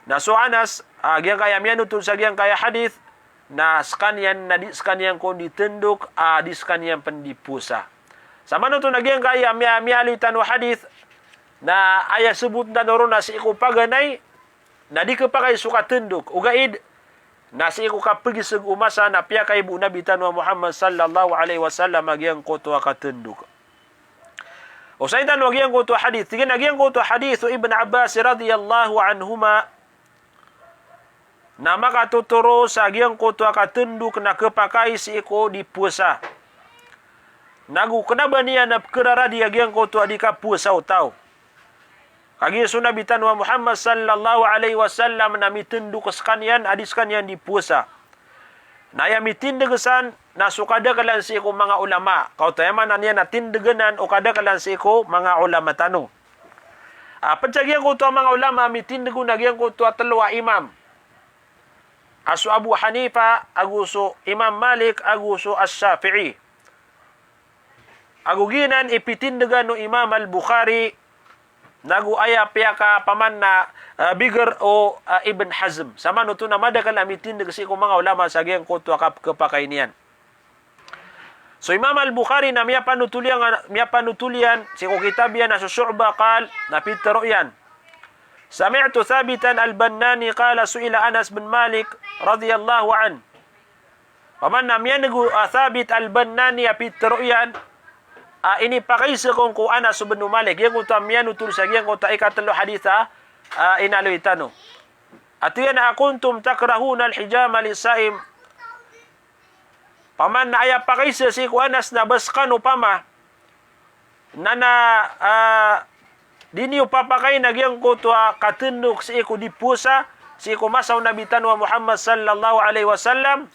Na so Anas, a, giyangkaya miyanothol sa giyangkaya hadith, na skaniyan na di skaniyan kon di tendok, a, di skaniyan pen di powasa. Samanoto na giyangkaya miya-, miyaaloy tano a hadith, na aya sebot tano ron na sii ko paganay, na di kepakay so katendok, ogaid na sii ko kapegiseg o masa na piyakaibo o Nabi tano a Muhammad sallallahu alaihi wasallam a giyangkoto a katendok. Osayin tano a giyangkoto a hadith, tig iyan a giyangkoto a hadith o Ibn Abbas radiyallahu anhuma, na makatotoro sa giyangkoto a katendok na kepakay sii ko di powasa. Nago kena ba niyan a pekeraradi a giyangkoto a di kapowasa o taw. Kagiya so Nabi tano a Muhammad sallallahu alaihi wasallam na mitendok skaniyan a di skaniyan di powasa. Na aya mitindeg san na so kadaklan sii ko manga ulama. Kaoto aya maana niyan na tindegan anan o kadaklan sii ko manga ulama tano. A, ped sa giyangkoto a manga ulama a mitindeg on a giyangkoto a telo a imam, a so Abu Hanifa, ago so Imam Malik, ago so Ash-Shafi'i. Ago giyanan i pitindegan o Imam Al-Bukhari, nago aya piyaka paman na, a, biger o, a, Ibn Hazm. Samanoto na madakel a mitindeg sii ko manga ulama sa giyangkoto a kap-, kepakay niyan. So Imam Al-Bukhari na miyapanotol iyan, miyapanotol iyan sii ko kitab iyan a so Shu'bah, qal, na pitero iyan, "Sami'tu Thabitan Al-Bunnani qala su'ila Anas bin Malik radiyallahu anhu." Paman na miyaneg o, a, Thabit Al-Bunnani a pitero iyan a inipakaisa kon ko Anas bin Malik. Giyangkoto a miyanotol sa giyangkoto a ikatelo hadith a, a, inaloy tano. A tig iyan a, "Akuntum takrahuna al-hijama lis-sa'im?" Paman na aya pakaisa sii ko Anas na ba sekano pama na, na, a, di niyo papakayn a giyangkoto a katendok sii ko di powasa, sii ko masa o Nabi tano a Muhammad sallallahu alaihi wasallam.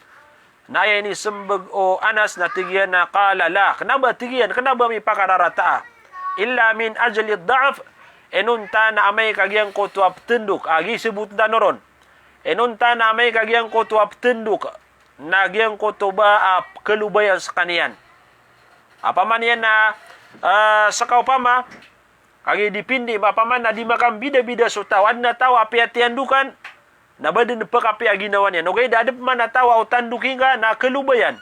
Na aya inisembag o Anas na tig iyan a, qala la, kena ba tig iyan, kena ba mipakararata a. Illa min ajli ad-da'f, inonta na amay ka giyangkoto a petendok, a, giya i sebot tano ron. Inonta na amay ka giyangkoto a petendok, na giyangkoto ba, a, kelobayan sekaniyan. Opama niyan na, a, seka opama, kagiya dipindi, opama na di makambidabida so taw. Aden a taw a apiya tiyandokan, na ba den pekapiya ginawa niyan. Ogaid a aden pman a taw a o tandoki ngka na kelobayan.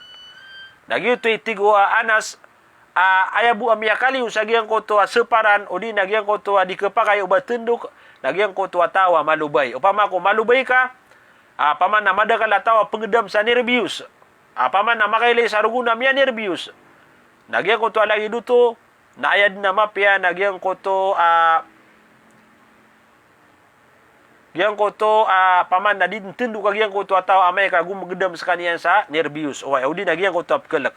Na giyoto i tig o, a, Anas, a, aya bo a miyakaliyo sa giyangkoto a separan, odi na giyangkoto a di kepakay o ba tendok, na giyangkoto a taw a malobay. Opama ko malobay ka, a, opama na madakel a taw a pengedam sa nerbiyos. A, opama na makailay sa rogo na miyanerbiyos. Na giyangkoto a lagid oto, na aya den a mapiya na giyangkoto, a, giyangkoto, a, opama na di den tendok a giyangkoto a taw amay ka gomegedam sekaniyan sa nerbiyos. Oway, odi na giyangkoto a pekelek.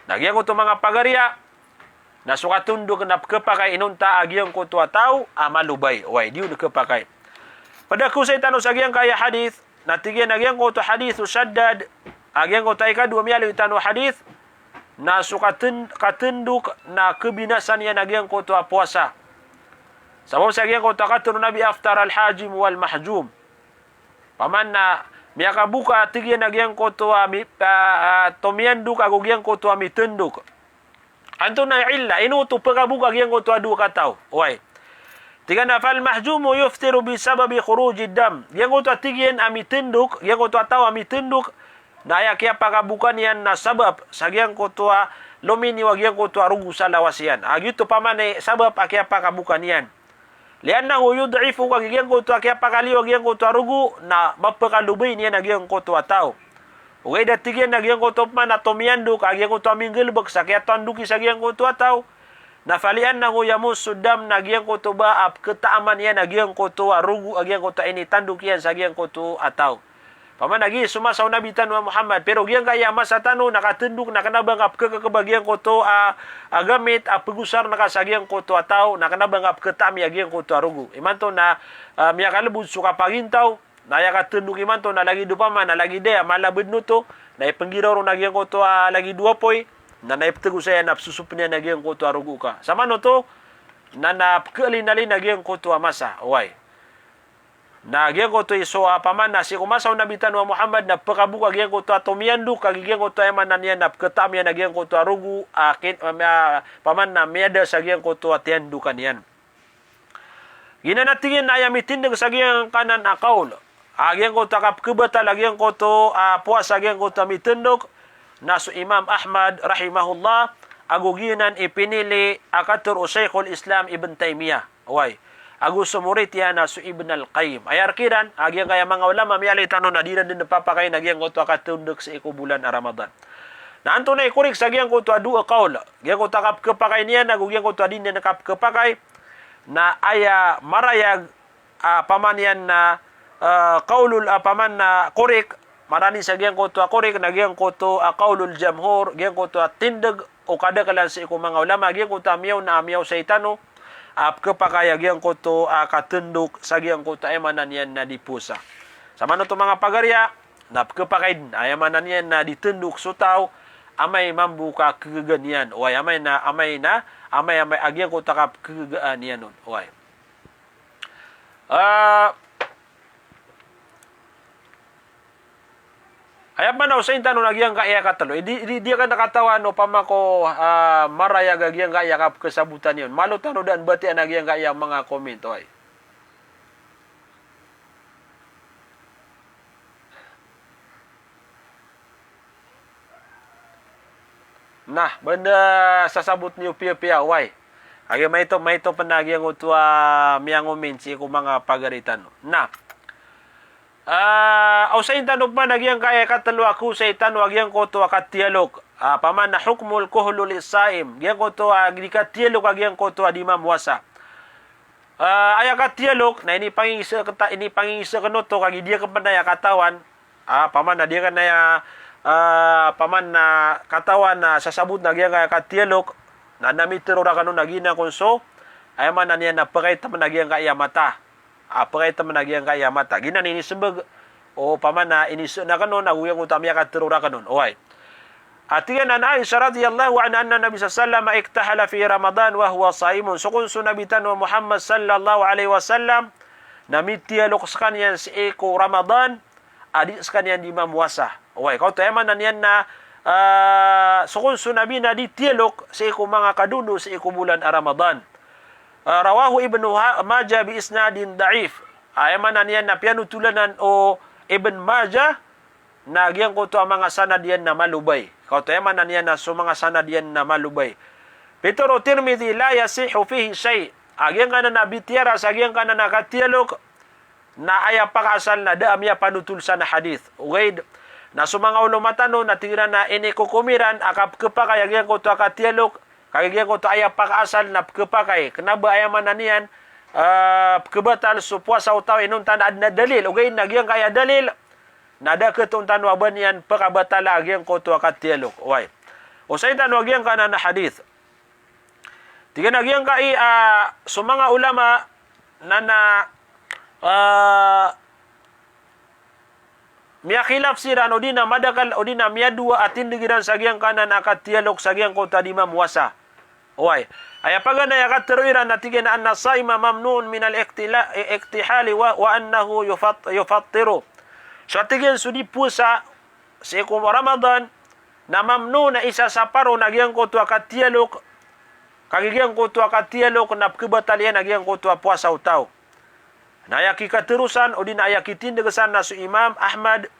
Na giyangkoto manga pagariya, na so katendok na pekepakay inonta a giyangkoto a taw a malobay. Oway, di on kepakay. Ped a kosay tano sa giyangkaya hadith, na tig iyan a giyangkoto hadith o Shaddad, a giyangkoto a ikadowa miyaaloy tano a hadith, na so katen-, katendok na kebinasa niyan a giyangkoto a powasa. Sabap sa giyangkoto a katharo o Nabi, "Aftara al-hajim wal-mahjum." Opama na miyakaboka, tig iyan, a giyangkoto a mi-, a, a, tomiyandok ago giyangkoto a mitendok. Antonaa i illa, ino oto pekaboka giyangkoto a dowa kataw? Oway. Tig iyan a, "Fal mahjumu yuftiru bi sababi khurujid dam." Giyangkoto a tig iyan a mitndok, giyangkoto a taw a mitndok, na aya kiyapakaboka niyan na sabap sa giyangkoto a lominiyo a giyangkoto a rogo sa lawas iyan. A giyoto pman i sabap a kiyapakaboka niyan. "Li'annahu yud'ifu," ka giyangkoto a kiyapakaliyo a giyangkoto a rogo, na mapkalobay niyan a giyangkoto a taw. Ogaid a tig iyan a giyangkoto pman a tomiyandok a giyangkoto a minggalbk sa kiyatandoki sa giyangkoto a taw. Na fali'annahu yamussu dam, na giyangkoto ba a pkhataaman iyan a giyangkoto a rogo a giyangkoto a initandok iyan sa giyangkoto a taw. Pman a giya so masa o Nabi tano a Muhammad, pero giyangkaya masa tano na katndok na kna ba ngka pkhakakba giyangkoto a, a gamit a pgosar ngka sa giyangkoto a taw, na kna ba ngka pkhataami a giyangkoto a rogo. Imanto na, a, miyakalbod so kapagintaw, na aya katndok imanto na lagid o pman a lagid aya a mala a bdn oto, na ipnggiraw ron a giyangkoto a lagid o apoy, na, na iptgo saya na psosopn iyan a giyangkoto a rogo ka. Samanoto, na, na pkhalinalin a giyangkoto a masa. Oway. Na giyangkoto i so, a, pman a sii ko masa o Nabi tano a Muhammad na pkhaboka giyangkoto a tomiyandok, ka giyangkoto aya maana niyan na pkhataami iyan a giyangkoto a rogo, a, kin-, a, pman a miyada sa giyangkoto a tiyandokan iyan. Giyanan a tig iyan a aya mitindg sa giyangkanan a qawl a giyangkoto a kapkhabatal a giyangkoto a powasa a giyangkoto a mitndok na so Imam Ahmad rahimahullah, ago giyanan i pinili a katharo o Shaykhul Islam Ibn Taymiyyah. Oway. Ago so morit iyan a so Ibn Al-Qayyim. Aya rk iran a giyangkaya manga ulama a miyaaloy tano na di iran dn pphakayn a giyangkoto a katndg sii ko bolan a Ramadan. Na antonaa i korik sa giyangkoto a dowa a qawl, giyangkoto a kapkhapakay niyan ago giyangkoto a di niyan kapkhapakay, na aya marayag a pman iyan na, a, qawlul, a, pman na korik, marani sa giyangkoto a korik na giyangkoto a qawlul jamhur, giyangkoto a tindg o kadaklan sii ko manga ulama, giyangkoto a miyaona a miyaosay tano a pkhapakay a giyangkoto a katndg sa giyangkoto a aya maana niyan na di powasa. Samanoto manga pagariya, na pkhapakay dn a aya maana niyan na di tndg so taw amay mambo ka kagagaan iyan. Oway, amay na, amay na, amay, amay a giyangkoto a kapkhagaan iyan on. Oway. A, aya pman a osayin tano na giyangkaya katlo. Di, di, di akn katawan opama ko, a, marayag a giyangkaya kapkhasabotan iyan. Malo tano daan batiya na giyangkaya manga comment, oway. Na, banda sasabot niyo piyapiya, oway. Agi maito, maito pn a giyangkoto a miyangomin sii ko manga pagari tano. Na, a, osayin tano pman a giyangkaya katlo a kosay tano a giyangkoto a katiyalok. A, pman na hukmul kuhlu lis-saim. Giyangkoto a di katiyalok a giyangkoto a di mamowasa. A, aya katiyalok, na inipangingisa kta-, inipangingisa kano oto kagiya di akn pn aya katawan. A, pman na di akn aya, a, pman na katawan a sasabot na giyangkaya katiyalok, na na mitharo rakn on a giyanan kon so, aya maana niyan na pkhaitmn a giyangkaya mata. A, pkhaitmn a giyangkaya mata. Giyanan inismbag o pman na inismbag akn on, ago giyangkoto a miyakatharo rakn on. Oway. A tig iyan an Aisha radhiyallahu anha anna Nabi sallallahu alayhi wasallam iktahala fi Ramadan wa huwa saimun. So kon so Nabi tano a Muhammad sallallahu alayhi wasallam na mitiyalok skaniyan sii ko Ramadan a di skaniyan di mamowasa. Oway, kaoto aya maana niyan na, a, so kon so Nabi na di tiyalok sii ko manga kadondo sii ko bolan a Ramadan. A, rawahu Ibnu Ha-, Majah bi isnadin da'if. A, aya maana niyan na piyanothol anan o Ibn Majah, na giyangkoto a manga sanad iyan na malobay. Kaoto aya maana niyan na so manga sanad iyan na malobay. Pitharo o Tirmidhi, la yasihhu fihi shay. A giyangkanan a bitiyara sa giyangkanan a katiyalok, na aya pakaasal na da a miyapanothol san a hadith. Ogaid na so manga ulama tano na tig iran a inikokom iran a kapkhapakay a giyangkoto a katiyalok, kagiya giyangkoto aya pakaasal na pkhapakay. Kna ba aya maana niyan, a, pkhabatal so powasa o taw inonta na adn a dalil. Ogaid na giyangkaya dalil na da khatoon tano a ba niyan pkhabatala a giyangkoto a katiyalok. Oway. Osayin tano a giyangkanan a hadith. Tig iyan a giyangkai, a, so manga ulama na, na, a, miyakhilaf siran odi na madakl odi na miyadowa a tindg iran sa giyangkanan a katiyalok sa giyangkoto a di mamowasa. Oway. Aya paganay a katharo iran na tig iyan a anna saima mamnuun min al-iktila-, iktihali wa, wa annahu yufat-, yufattiru. So a tig iyan so di powasa sii ko Ramadan na mamnu na isasapar on a giyangkoto a katiyalok Kagiya giyangkoto a katiyalok na pkhabatal iyan a giyangkoto a powasa o taw. Na aya kikaterosan, odi na aya kitindeg san na so Imam Ahmad.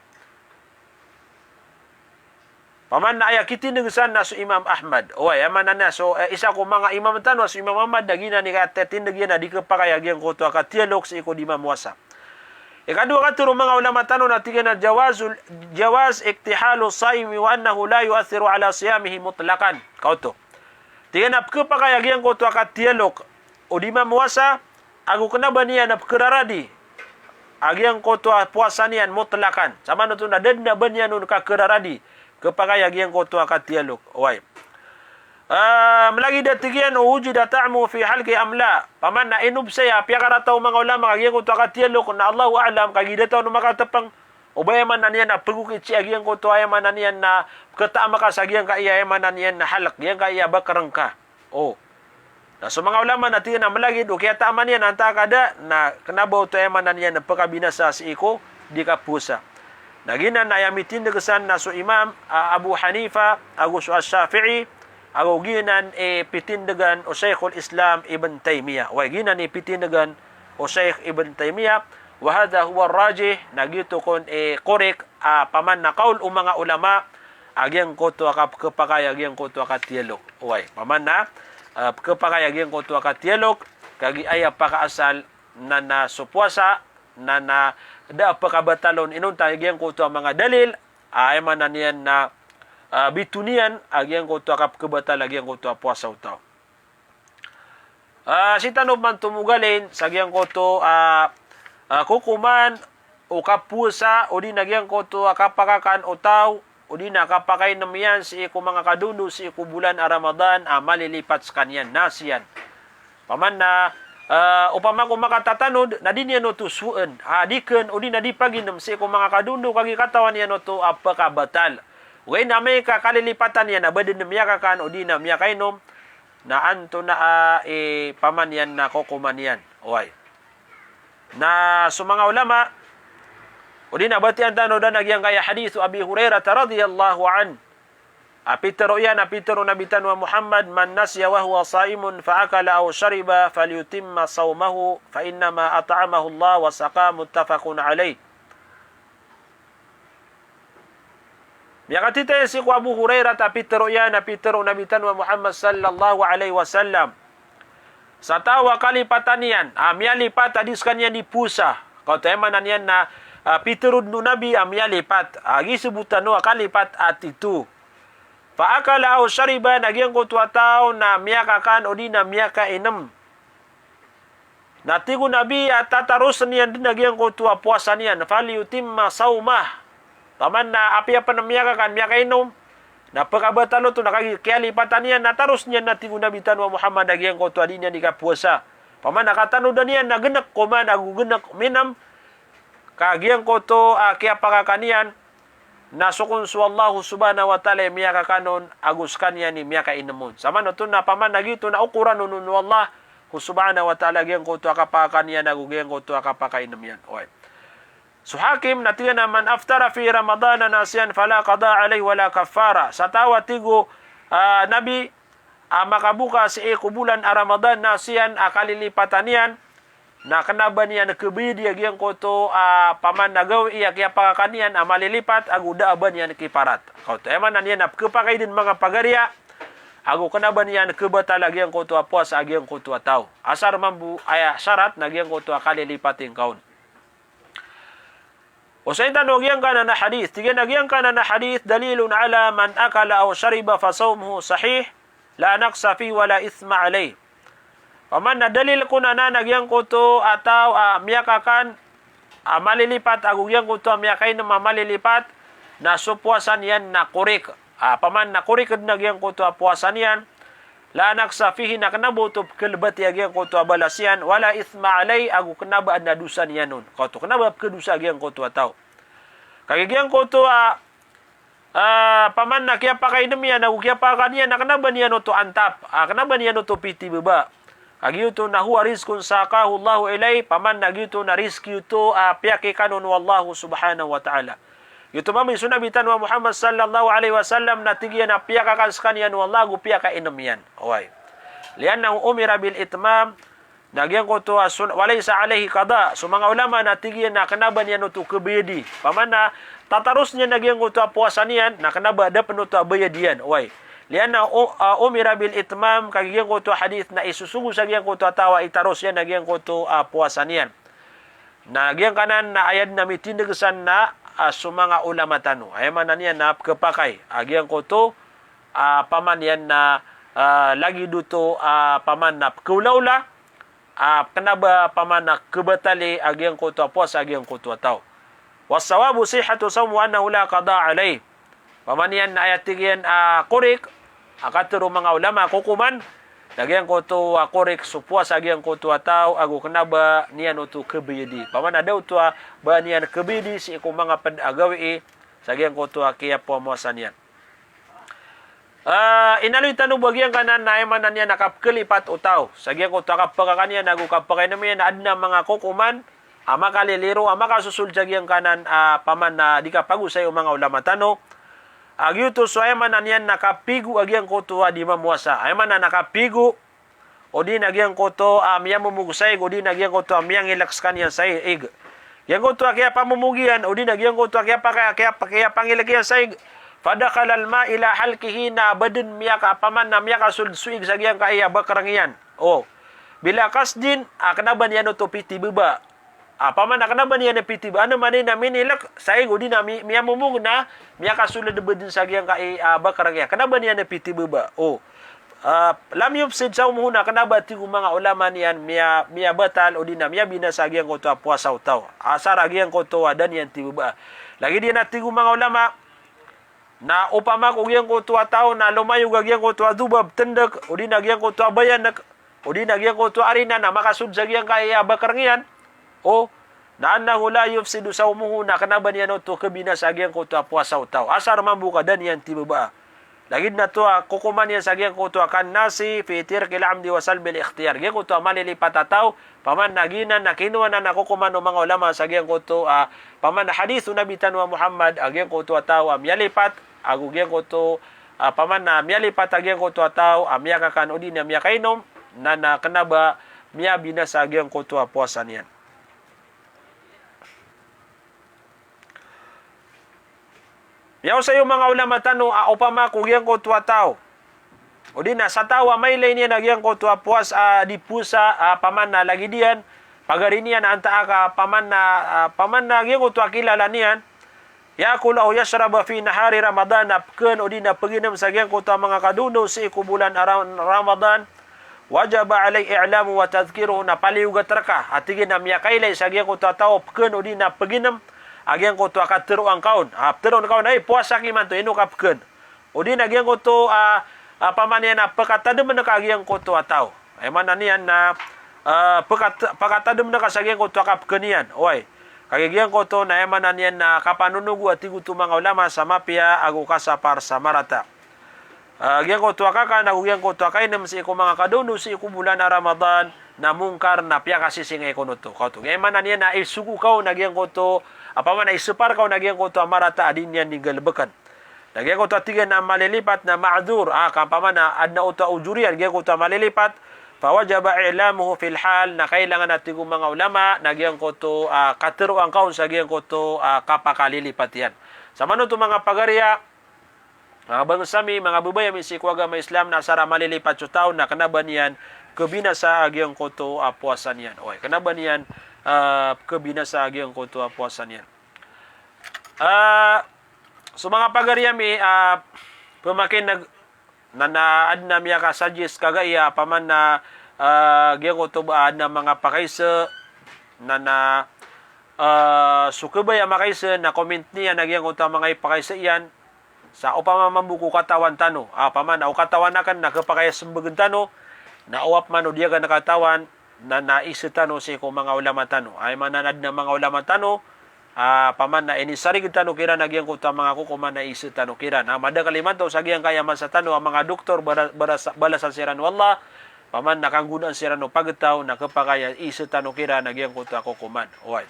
Paman na aya kitindeg san na so Imam Ahmad. Oway, aya maana niyan so, eh, isa ko manga imam tano a so Imam Ahmad, na giyanan i katindeg iyan a di khapakay a giyangkoto a katiyalok sii ko di mamowasa. Ikadowa katharo o manga ulama tano na tig iyan a jawazul, jawaz iktihalu saimi wa annahu la yu'athiru ala siyamihi mutlaqan. Kaoto. Tig iyan a pkhapakay a giyangkoto a katiyalok o di mamowasa, ago kna ba niyan a pkhararadi a giyangkoto a powasa niyan mutlaqan. Samanoto na da dn a ba niyan on kakhararadi, khapakay a giyangkoto a katiyalok. Oway. Ah, malagid a tig iyan o wujida ta'muhu fi halqihi am la. Paman na inobsay a piyakarata o manga ulama a giyangkoto a katiyalok na Allahu a'lam, kagiya da tano makatpng. O ba aya maana niyan na pagokit sii a giyangkoto a aya maana niyan na pkhata'am ka sa giyangkaya aya maana niyan na halq, giyangkaya bakrngka. O. Na so manga ulama na tig iyan a malagid o kiyata'aman iyan antaa ka da, na kna ba oto aya maana niyan na pkhabinasa sii ko di kapowasa. Na giyanan na aya mitindeg san na so Imam, ah, Abu Hanifa, ago so Ash-Shafi'i, ago giyanan i pitindegan o Shaykhul Islam Ibn Taymiyyah. Oway, giyanan i pitindegan o Shaykh Ibn Taymiyyah, wa hadha huwa rajih, na giyoto kon i korek, ah, paman na kawl o manga ulama, a giyangkoto a kapkhapakay a giyangkoto a katiyalok. Oway, paman na, ah, pkhapakay a giyangkoto a katiyalok, kagiya aya pakaasal na na so powasa, na na da a pkhabatal on inonta a giyangkoto a manga dalil, a aya maana niyan na, ah, bitoon iyan a giyangkoto a kapkhabatal a giyangkoto a powasa o taw. Ah, sii tano pman tomogalin sa giyangkoto, ah, ah, kokoman o kapowasa, odi na giyangkoto a kapakakan o taw, odi na kapakainom iyan sii ko manga kadondo sii ko bolan a Ramadan, a malilipat skaniyan, nasiyan. Paman na, ah, opama ko makatatanod, na di niyan oto soon, ah, di kn, odi na di paginom sii ko manga kadondo, kagiya katawan iyan oto a pkhabatal. Ogaid na amay ka kalilipatan iyan a ba dn miyakakan, odi na miyakainom, na antonaa i paman iyan na kokoman iyan. Oway. Na so manga ulama, odi na batiyaan tano dn a giyangkaya hadith o Abi Hurairah radhiyallahu anhu. A pitharo iyan, a pitharo o Nabi tano a Muhammad, "Man nasiya wa huwa saimun fa akala aw shariba falyutimma sawmahu fa innama at'amahu Allah wa saqah," muttafaqun alayh. Miyakatitayan sii ko Abu Hurairah a pitharo iyan, a pitharo o Nabi tano a Muhammad sallallahu alayhi wasallam. Sa taw a kalipatan iyan, a miyalipat a di skaniyan di powasa. Kaoto aya maana niyan na, ah, pitharo dn o Nabi a miyalipat. A giya sabot tano a kalipat a tito. Fa akala aw shariba, na giyangkoto a taw na miyakakan odi na miyakainom. Na tig o Nabi a tatarosen iyan dn a giyangkoto a powasa niyan, "Falyutimma sawmah." Taman na apiya pn miyakakan, miyakainom, na pkhabatal oto na kagiya kiyalipatan iyan, na taros niyan, na tig o Nabi tano a Muhammad, a giyangkoto a di niyan di kapowasa. Taman na katanodan iyan na gnk koman ago gnk minm, ka giyangkoto a kiyapakakan iyan, na so kon so Allah subhanahu wa ta'ala i miyakakan on ago skaniyan i miyakainom on. Samanoto na paman na giyoto na okoran on o Allah ko subhanahu wa ta'ala giyangkoto a kapakakan iyan ago giyangkoto a kapakainom iyan. Oway. So Hakim na tig iyan a, "Man aftara fi Ramadana nasiyan fala qada alayhi wala kaffara." Sa taw a tig o, ah, Nabi, a makaboka sii ko bolan a Ramadan nasiyan a kalilipatan iyan, na kna ba niyan khabayadi a giyangkoto a paman na gawii a kiyapakakan iyan a malilipat ago da a ba niyan khiparat. Kaoto aya maana niyan na pkhapakay dn manga pagariya, ago kna ba niyan khabatal a giyangkoto a powasa a giyangkoto a taw. Asar mambo aya sarat na giyangkoto a kalilipatin ka on. Osayin tano giyangkanan a hadith. Tig iyan a giyangkanan a hadith, "Dalilun ala man akala aw shariba fa sawmuhu sahih, la naqsa fihi wa la ithma alayh." Paman na dalil kon anan a giyangkoto a taw a miyakakan a malilipat ago giyangkoto a miyakainom a malilipat, na so powasa niyan na korek. Ah, paman na korek dn a giyangkoto a powasa niyan, la naqsa fihi, na kna ba oto pkhalbati a giyangkoto a balas iyan, wala ithma alayh, ago kna ba adn a dosa niyan on. Kaoto, kna ba pkhadosa a giyangkoto a taw. Kagiya giyangkoto a, ah, paman na kiyapakainom iyan ago kiyapakakan iyan, na kna ba niyan oto antap, ah, kna ba niyan oto pitibaba. Kagiya giyoto na huwa rizqun saqahu Allahu ilayh, paman na giyoto na rizki oto a piyakikanon o Allah subhanahu wa ta'ala. Giyoto mambo i so Nabi tano a Muhammad sallallahu alayhi wasallam na tig iyan a piyakakan skaniyan o Allah ago piyakainom iyan. Oway. Li'annahu umira bil itmam, na giyangkoto a sun-, wa laysa alayhi qada. So manga ulama na tig iyan na kena ba niyan oto kebayadi. Opama na tataros niyan a giyangkoto a powasa niyan, na kena ba da pen oto a bayad iyan. Oway. Li'annahu, ah, umira bil itmam, kagiya giyangkoto a hadith na isosogo sa giyangkoto a taw a itaros iyan a giyangkoto a powasa niyan. Na giyangkanan na aya den a mitindeg san na, ah, so manga ulama tano. Aya maana niyan na pekepakay a giyangkoto, ah, opama niyan na, ah, lagid oto, ah, opama na pekeolaola, ah, kena ba opama na kebatali a giyangkoto a powasa a giyangkoto a taw. Wassawabu sihhatu sawmihi wa annahu la qada alayh. Opama niyan na aya tig iyan a korek a katero o manga ulama a kokoman, na giyangkoto a korek so powasa a giyangkoto a taw ago kena ba niyan oto kebayadi. Opama na da oto a ba niyan kebayadi sii ko manga ped a gawii sa giyangkoto a kiyapowasa niyan. Ah, inaloy tano bo a giyangkanan na aya maana niyan na kapekelipat o taw sa giyangkoto a kapekakan iyan ago kapekainem iyan, aden a manga kokoman a makaliliro a makasosold sa giyangkanan a opama na di kapagosay o manga ulama tano. A giyoto so aya maana niyan na kapigo a giyangkoto a di mamowasa. Aya maana na kapigo, odi na giyangkoto a miyamomog sa ig, odi na giyangkoto a miyangilek sekaniyan sa ig. Giyangkoto a kiyapamomog iyan, odi na giyangkoto a kiyapa-, kiyapa-, kiyapangilek iyan sa ig. Fadakhala al-ma' ila halqihi, na ba den miyaka-, opama na miyakasold so ig sa giyangkai a bakereng iyan. O. Bila qasdin, a kena ba niyan oto pitibeba. Opama na kena ba niyan pitibeba, ane maana niyan na minilek sa ig odi na mi-, miyamomog na miyakasold ba den sa giyangkai a bakereng iyan. Kena ba niyan pitibeba. O. Ah, lam yufsid sawmuhu, na kena ba tig o manga ulama niyan miya-, miyabatal odi na miyabinasa a giyangkoto a powasa o taw. Asar a giyangkoto a da niyan tibebaa. Lagid iyan a tig o manga ulama, na opama ko giyangkoto a taw na lomayog a giyangkoto a dobab, tendek, odi na giyangkoto a bayanek, odi na giyangkoto a arinan a makasold sa giyangkai a bakereng iyan. O, na annahu la yufsidu sawmuhu, na kena ba niyan oto kebinasa a giyangkoto a powasa o taw. Asar mambo ka da niyan tibebaa. Lagid na oto a kokoman iyan sa giyangkoto a kannasi fi tarkil amdi wa salbil ikhtiyar. Giyangkoto a malilipat a taw, opama na giyanan na kinowa anan a kokoman o manga ulama sa giyangkoto a, opama na hadith o Nabi tano a Muhammad, a giyangkoto a taw a miyalipat, ago giyangkoto, a, opama na miyalipat a giyangkoto a taw a miyakakan odi na miyakainom, na, na kena ba miyabinasa a giyangkoto a powasa niyan. Miyaosay o manga ulama tano a opama ko giyangkoto a taw, odi na sa taw a mailay niyan a giyangkoto a powasa, a, di powasa, a, opama na lagid iyan, pagari niyan antaa ka, opama na, a, opama na giyangkoto a kilala niyan, ya'kulu aw yashrabu fi nahari Ramadan, na peken odi na peginem sa giyangkoto a manga kadondo sii ko bolan a Ra-, Ramadan, wajaba alayhi i'lamuhu wa tadhkiruhu, na paliyogat reka a tig iyan a miyakailay sa giyangkoto a taw a peken odi na peginem a giyangkoto a kateroan ka on. A, peteroan ka on, ay, powasa ki imanto, ino ka peken. Odi na giyangkoto a, a, opama niyan na pekatademen ka a giyangkoto a taw. Aya maana niyan na, a, pekat-, pekatademen ka sa giyangkoto a kapeken iyan. Oway. Kagiya giyangkoto na aya maana niyan na kapanonogo a tig oto o manga ulama sa mapiya ago kasapar sa marata. A, giyangkoto a kakan ago giyangkoto a kainem sii ko manga kadondo sii ko bolan a Ramadan na mongkar na piyakasisingay kon oto. Kaoto. Aya maana niyan na isogo ka on a giyangkoto, a, opama na isepar ka on a giyangkoto a marata a di niyan di galebeken. Na giyangkoto a tig iyan a malilipat na ma'dhur, a, ka opama na aden a oto a ojor iyan, giyangkoto a malilipat, fa wajaba i'lamuhu fil hal, na kailangan a tig o manga ulama, na giyangkoto, a, kateroan ka on sa giyangkoto, a, kapakalilipat iyan. Sa manoto manga pagari a, manga bangsa mi, manga bebaya mi sii ko agama Islam, na asar a malilipat so taw, na kena ba niyan kebinasa a giyangkoto a powasa niyan. Oway, kena ba niyan, a, kebinasa a giyangkoto a powasa niyan. A, so manga pagari ami, a, pemakineg, na, na aden a miyakasuggest kagiya, opama na, a, giyangkoto ba aden a manga pakaise, na, na, a, so kebaya makaise, na comment niyan a giyangkoto a manga ipakaise iyan, sa opama mambo ko katawan tano, a, opama na o katawan aken na kepakay a sembegen tano, na o opama na o di aken katawan, na, na ise tano sii ko manga ulama tano. Aya maana na aden a manga ulama tano, a, opama na inisarig tano kiran a giyangkoto a manga kokoman na ise tano kiran. A, madakel imanto sa giyangkaya masa tano a manga doktor bara-, barasa-, balasan siran o Allah, opama na kanggonaan siran o pagtaw na kepakay a ise tano kiran a giyangkoto a kokoman. Oway.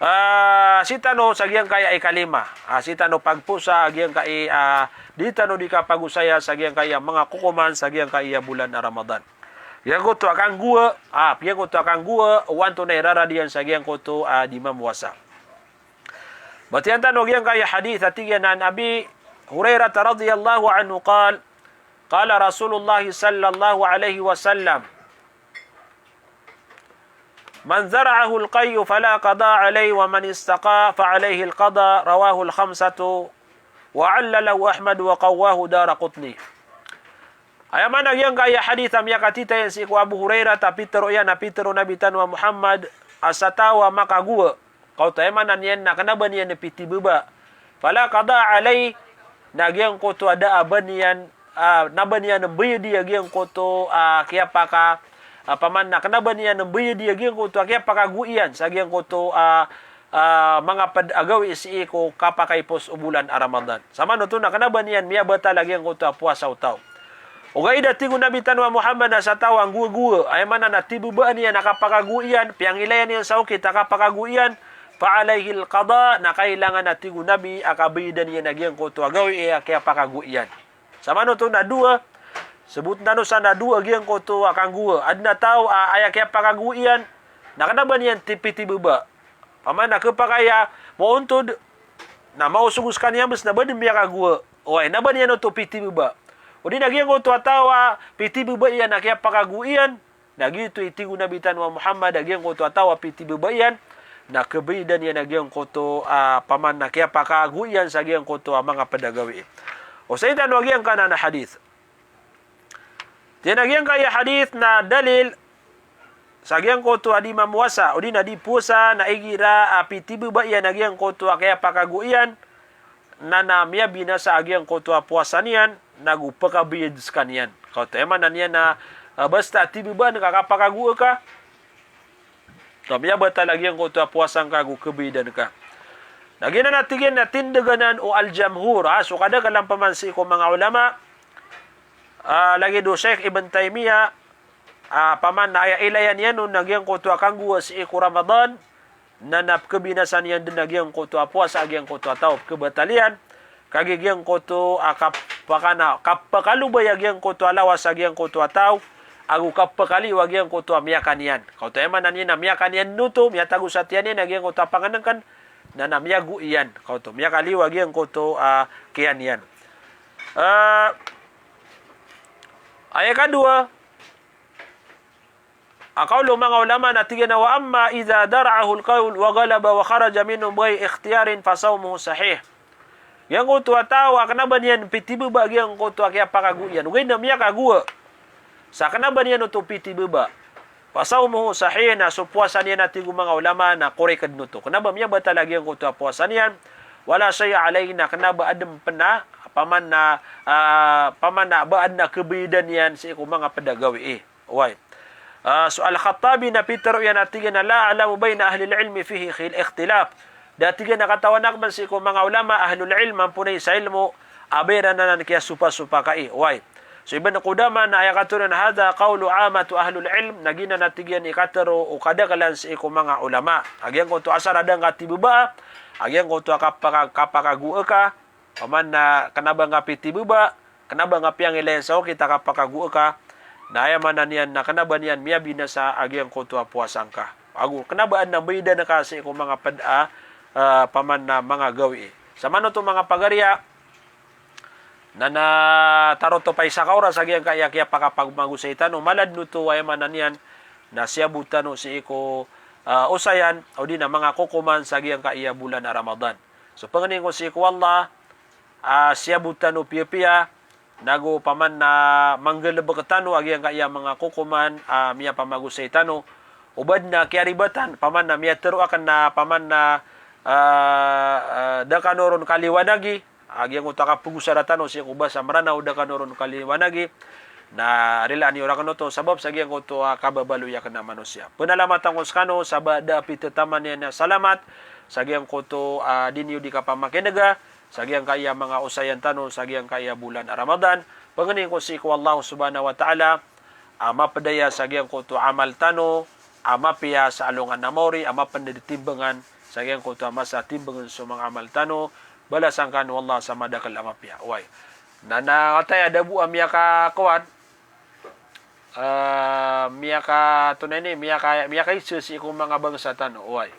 Ah, sii tano sa giyangkaya ikalima. Ah, sii tano pagposa giyangkai, ah, di tano di kapagosaya sa giyangkaya manga kokoman sa giyangkaya bolan a Ramadan. Giyangkoto a kanggowa, ah, giyangkoto a kanggowa, o antonaa i rarad iyan sa giyangkoto a di mamowasa. Batiya tano giyangkaya hadith a tig iyan a an Abi Hurairah radhiyallahu anhu qal, qala Rasulullah sallallahu alaihi wasallam, "Man zara'ahul qay'u fala qada'a alayh, wa man istaqa fa alayhil qada'." Rawahul khamsatu, wa 'allalahu Ahmad wa qawwahu Daraqutni. Aya maana giyangkaya hadith a miyakatitayan sii ko Abu Hurairah, a pitero iyan a pitero o Nabi tano a Muhammad a sa taw a makagowa, kaoto aya maana niyan na kena ba niyan pitibeba. Fala qada'a alayh, na giyangkoto a da a ba niyan, ah, na ba niyan mbayadi a giyangkoto a kiyapaka, ah, paman na kena ba niyan mbayadi a giyangkoto a kiyapakagowa iyan sa giyangkoto a, ah, manga ped a gawii sii ko kapakaipos o bolan a Ramadan. Samanoto na kena ba niyan miyabatal a giyangkoto a powasa o taw. Ogaid a tig o Nabi tano a Muhammad a sa taw a nggowagowa, aya maana na tibebaan iyan a kapakagowa iyan, piyangilayan iyan sa okit a kapakagowa iyan, fa alayhil qada', na kailangan a tig o Nabi a kabayadan iyan a giyangkoto a gawii a kiyapakagowa iyan. Samanoto na dowa, sebot tano sa na dowa giyangkoto a kanggowa. Aden a taw a aya kiyapakagowa iyan na kena ba niyan ti-, pitibeba. Paman na kepakay a maontod, na maosog o sekaniyan bes na ba den miyakagowa. Oway, na ba niyan oto pitibeba. O di na giyangkoto a taw a pitibeba iyan a kiyapakagowa iyan, na giyoto i tig o Nabi tano a Muhammad a giyangkoto a taw a pitibeba iyan, na kebayadan iyan a giyangkoto a paman na kiyapakagowa iyan sa giyangkoto a manga ped a gawii. Osayin tano a giyangkanan a hadith. Tiyan a giyangkaya hadith na dalil sa giyangkoto a di mamowasa, o di na di powasa, na igira a pitibeba iyan a giyangkoto a kiyapakagowa iyan, na na miyabinasa a giyangkoto a powasa niyan, nago pekabayad sekaniyan. Kaoto aya maana niyan na, ah, basta tibebaan ka a kapakagowa ka, na miyabatal a giyangkoto a powasa ngka ago kebayadan ka. Na giyanan a tig iyan na tindegan anan o al-jamhur, ah, so kadaklan paman sii ko manga ulama, ah, lagid o Sheikh Ibn Taymiyyah, ah, paman na aya ilayan iyan on na giyangkoto a kanggowa sii ko Ramadan, na na pekebinasa niyan den a giyangkoto a powasa a giyangkoto a taw, pekebatal iyan, kagiya giyangkoto a kapakana, kapakalobay a giyangkoto a lawas a giyangkoto a taw, ago kapakaliyo a giyangkoto a miyakan iyan. Kaoto aya maana niyan na miyakan iyan oto, miyatago sa tiyan iyan a giyangkoto a pangenengken, na na miyagowa iyan. Kaoto, miyakaliyo a giyangkoto a kiyan iyan. Ah, aya kadowa, a kawl o manga ulama na tig iyan a, "Wa amma idha dara'ahul qay'u wa ghalaba wa kharaja minhu bighayri ikhtiyarin fa sawmuhu sahih." Giyangkoto a taw a kena ba niyan pitibeba giyangkoto a kiyapakagowa iyan, ogaid na miyakagowa sa kena ba niyan oto pitibeba, fa sawmuhu sahih, na so powasa niyan a tig o manga ulama na korek den oto. Kena ba miyabatal a giyangkoto a powasa niyan, wala shay'a alayh, na kena ba aden pen a, paman na, ah, paman na ba aden a kebayadan iyan sii ko manga ped a gawii. Oway. Ah, so Al-Khattabi na pitero iyan a tig iyan a, "La a'lamu bayna ahlil ilmi fihi khil-, ikhtilaf." Da tig iyan a katawan aken sii ko manga ulama ahlul ilm, mamponay sa ilmo, a ba iran anan kiyasopasopakai. Oway. So Ibn Qudamah na aya katharo iyan a, "Hadha qawlu ammatu ahlul ilm," na giyanan a tig iyan i katharo o kadaklan sii ko manga ulama. A giyangkoto asar a da ngka tibebaa, a giyangkoto a kapaka-, kapakagowa ka, paman na kena ba ngka pitibeba, kena ba ngka piyangilayan sa okit a kapakagowa ka, na aya maana niyan na kena ba niyan miyabinasa a giyangkoto a powasa ngka. Ago kena ba aden a mbayadan ka sii ko manga ped a, ah, paman na manga gawii. Samanoto manga pagariya, na na tarotop a isa ka oras a giyangkaya kiyapakapagmagosay tano, mala den oto aya maana niyan na siyabot tano sii ko, ah, osayan, o di na manga kokoman sa giyangkaya bolan a Ramadan. So pengenin ko sii ko Allah, ah, siyabot tano piyapiya, nago paman na manggalebek tano a giyangkaya manga kokoman, ah, miyapamagosay tano. O ba den a kiyaribatan, paman na miyatero aken na, paman na, ah, ah, da kano ron kaliwanagi, a giyangkoto a kapegosara tano sii ko basa Meranaw, da kano ron kaliwanagi, na rilaan iyo raken oto sabap sa giyangkoto a kababaloy aken a manosiya. Penalamatan ko sekano sa ba da a pitetaman iyan a salamat sa giyangkoto a di niyo di kapamakinega, sa giyangkaya manga osayan tano, sa giyangkaya bolan a Ramadan. Pengenin ko sii ko Allah subhanahu wa ta'ala a mapedaya sa giyangkoto a amal tano a mapiya sa alongan a maori, a mapended timbangan sa giyangkoto a masa a timbangn so manga amal tano, balasan kano o Allah sa madakel a mapiya. Oway. Na, na, kataya da bo a miyakakowan, ah, miyaka, tonaa ini, miyaka, miyakaisa sii ko manga bangsa tano. Oway.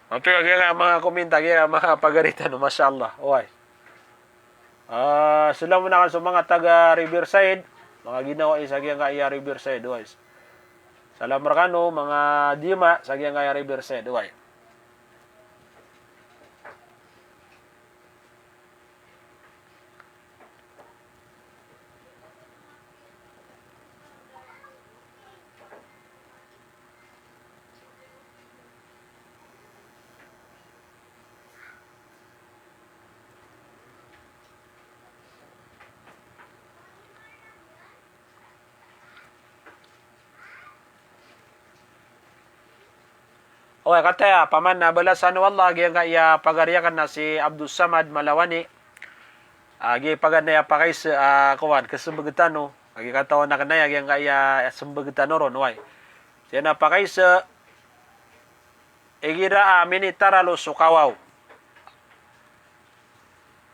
Antonaa giya manga comment a giya manga pagari tano, masha Allah. Oway. Ah, salam aken so manga taga Riverside, manga ginawai sa giyangkaya Riverside, oway. Salam rekano, manga diyama sa giyangkaya Riverside, oway. Oway, kataya, paman na balasan o Allah giyangkaya pagari aken na si Abdus Samad Malawani. Ah, giya paganay a pakaisa, ah, kowan, kesembag tano. Agi katawan aken aya giyangkaya sembag tano ron, oway. Siya na pakaisa, igira a minitaralo so kawaw.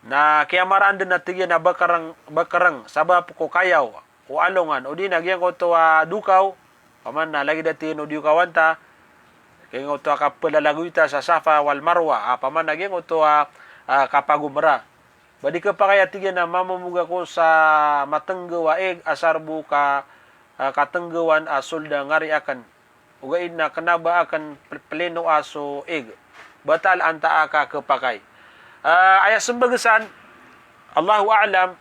Na kiyamaraan den a tig iyan a bakereng, bakereng, sabap ko kayaw o alongan, odi na giyangkoto a dokaw, paman na lagid a tig iyan o dokawan ta, giyangkoto a kapelalagoy ta sa Safa wal Marwa, a, paman na giyangkoto a, a, kapagomra. Ba di kepakay a tig iyan a mamomog ako sa matenggaw a ig, asar bo ka, a, katenggawan a sold a ngari aken. Ogaid na kena ba aken pel-, pelino a so ig. Batal antaa ka kepakay. Ah, aya sembag san, Allahu a'lam.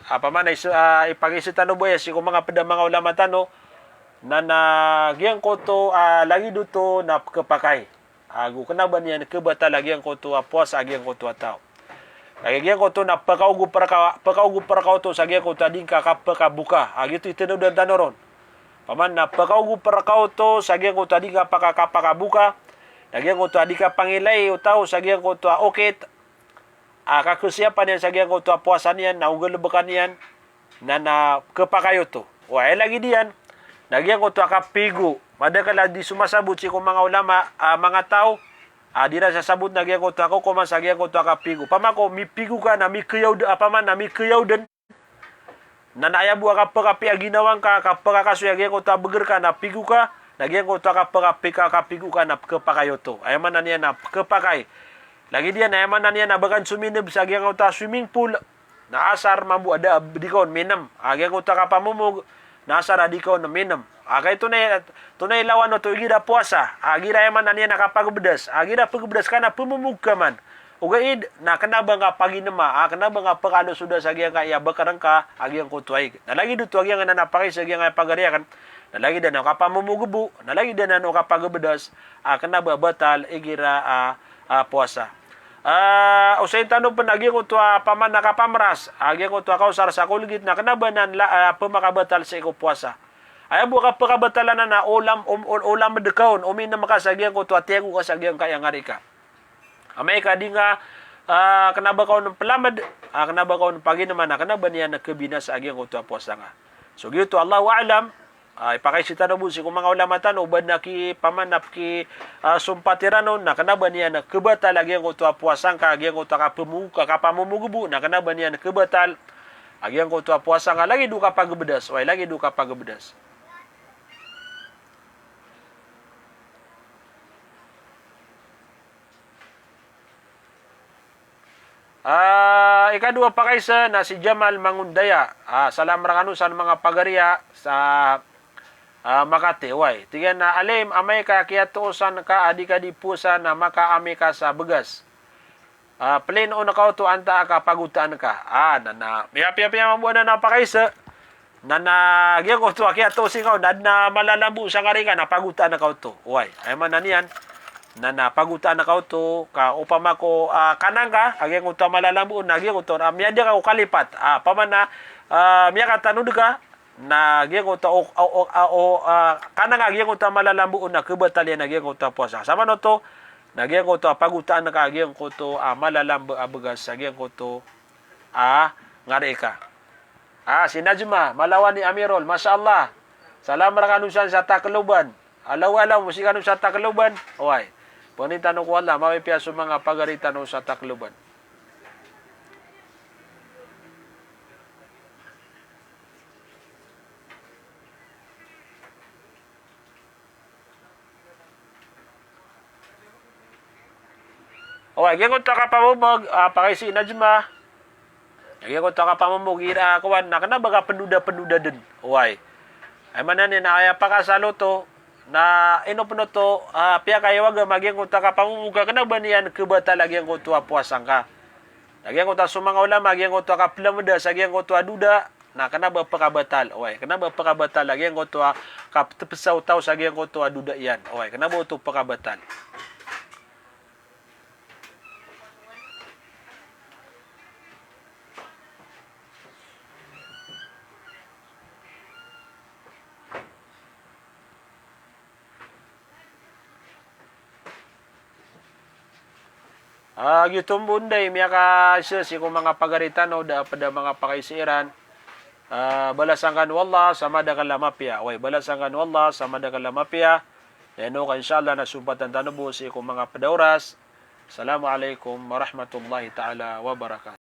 Apa mana is-, ah, ipakaiza tano bo aya sii ko manga ped a manga ulama tano. Na, na giyangkoto, ah, lagid oto na kepakay. Ago kena ba niyan kebatal a giyangkoto a powasa a giyangkoto a taw. Kagiya giyangkoto na pekaogop reka, pekaogop reka oto sa giyangkoto a di ngka kapekaboka. A giyoto i tenodan tano ron. Paman na pekaogop reka oto sa giyangkoto a di ngka peka, kapekaboka. Na giyangkoto a di kapangilay o taw sa giyangkoto a okit a kakesiyapan iyan sa giyangkoto a powasa niyan na ogalebeka niyan. Na, na kepakay oto. Oway, lagid iyan. Na giyangkoto a kapigo. Madakel a di somasabot sii ko manga ulama, a, manga taw a di ran sasabot na giyangkoto a kokoman sa giyangkoto a kapigo. Pamako mipigo ka na mikeyaw den, a, paman na mikeyaw den. Na, na aya bo a kapekapi a ginawa ngka, kapekakasoy a giyangkoto a beger ka na pigo ka, na giyangkoto a kapekapi ka, kapigo ka na kepakay oto. Aya maana niyan na kepakay. Lagid iyan, aya maana niyan na ba ka somineb sa giyangkoto a swimming pool. Na asar mambo a da a di ka on minem. A giyangkoto a kapamomog, na asar a di ka on minem. A kagiya tonaa i, tonaa i lawan oto igira powasa. A igira aya maana niyan na kapagebedas. A igira pegebedas ka na pemomog ka man. Ogaid, na kena ba ngka paginema. A kena ba ngka pekalosoda sa giyangkaya beker ngka, a giyangkoto a ig. Na lagid oto a giyangkanan a pakaisa giyangkaya pagari aken. Na lagid anan o kapamomog bo. Na lagid anan o kapagebedas. A kena ba batal igira a, a, powasa. A, osayin tano pen a giyangkoto a paman a kapameras, a giyangkoto a kaosar sa Colgate na kena ba nan la, a, pemakabatal sii ko powasa. Aya bo a kapekabatal anan na olam, om-, ol-, olamed ka on, ominem ka sa giyangkoto a tiyago ka sa giyangkaya ngari ka. Amay ka di ngka, a, kena ba ka on pelamed, a, kena ba ka on pagineman, a kena ba niyan kebinasa a giyangkoto a powasa ngka. So giyoto, Allahu a'lam. A, ipakaiza tano bo sii ko manga ulama tano, o ba na ki-, paman na peki, a, sompati ran on, na kena ba niyan kebatal a giyangkoto a powasa ngka, a giyangkoto a kapemog-, ka-, kapamomog bo, na kena ba niyan kebatal a giyangkoto a powasa ngka, lagid o kapagebedas, oway, lagid o kapagebedas. A, ikadowa a pakaisa na si Jamal Mangundaya. A, salam rekano san manga pagari a sa, a, Makati, oway. Tig iyan a, Alim, amay ka kiyatoosan ka a di ka di powasa na makaamay ka sa begas. A, pelinoon ka oto antaa ka pagotaan ka. A, na, na, miyapiyapiya mambo anan a pakaisa. Na, na giyangkoto a kiyatoosi ngka on, na aden a malalambo sa ngari ka na pagotaan ka oto. Oway, aya maana niyan. Na, na pagotaan ka oto, ka opama ko, ah, kanang ka a giyangkoto a malalambo on, na giyangkoto a miyada ka ko kalipat. Ah, opama na, ah, miyakatanod ka, na giyangkoto a, o, o, o, ah, o, ah, kanang ka a giyangkoto a malalambo on na khabatal iyan a giyangkoto a powasa. Samanoto, na giyangkoto a pagotaan ka a giyangkoto a malalambo a bagas a giyangkoto a ngari ka. Ah, si Najma, Malawani Amirol, masha Allah. Salam rkano san sa Tacloban. Alaw, alaw, mosik kano sa Tacloban. Oway. Pangnin tano ko Allah, mapipiya so manga pagari tano sa Tacloban. Oway, giyangkoto a kapamomog, ah, pakaisi i Najma. Giyangkoto a kapamomog iran, ah, kowan, na kna ba kapndoda-pndoda dn. Oway. Aya maana niyan na aya pakasal oto, na ino pn oto, ah, piyakaiwag a giyangkoto a kapamomog ka kna ba niyan khabatal a giyangkoto a powasa ngka. Na giyangkoto a so manga ulama, giyangkoto a kaplamda sa giyangkoto a doda, na kna ba pkabatal. Oway, kna ba pkabatal a giyangkoto a kaptpsa o taw sa giyangkoto a doda iyan. Oway, kna ba oto pkabatal. Ah, giyoto bo, nda i miyakaisa sii ko manga pagari tano, da a pd a manga pakaisa iran. Ah, balasan kano o Allah sa madakl a mapiya. Oway, balasan kano o Allah sa madakl a mapiya. Ino ka, insha Allah, na sompatan tano bo sii ko manga pd a oras. Assalamu alaikum warahmatullahi ta'ala wabarakatuh.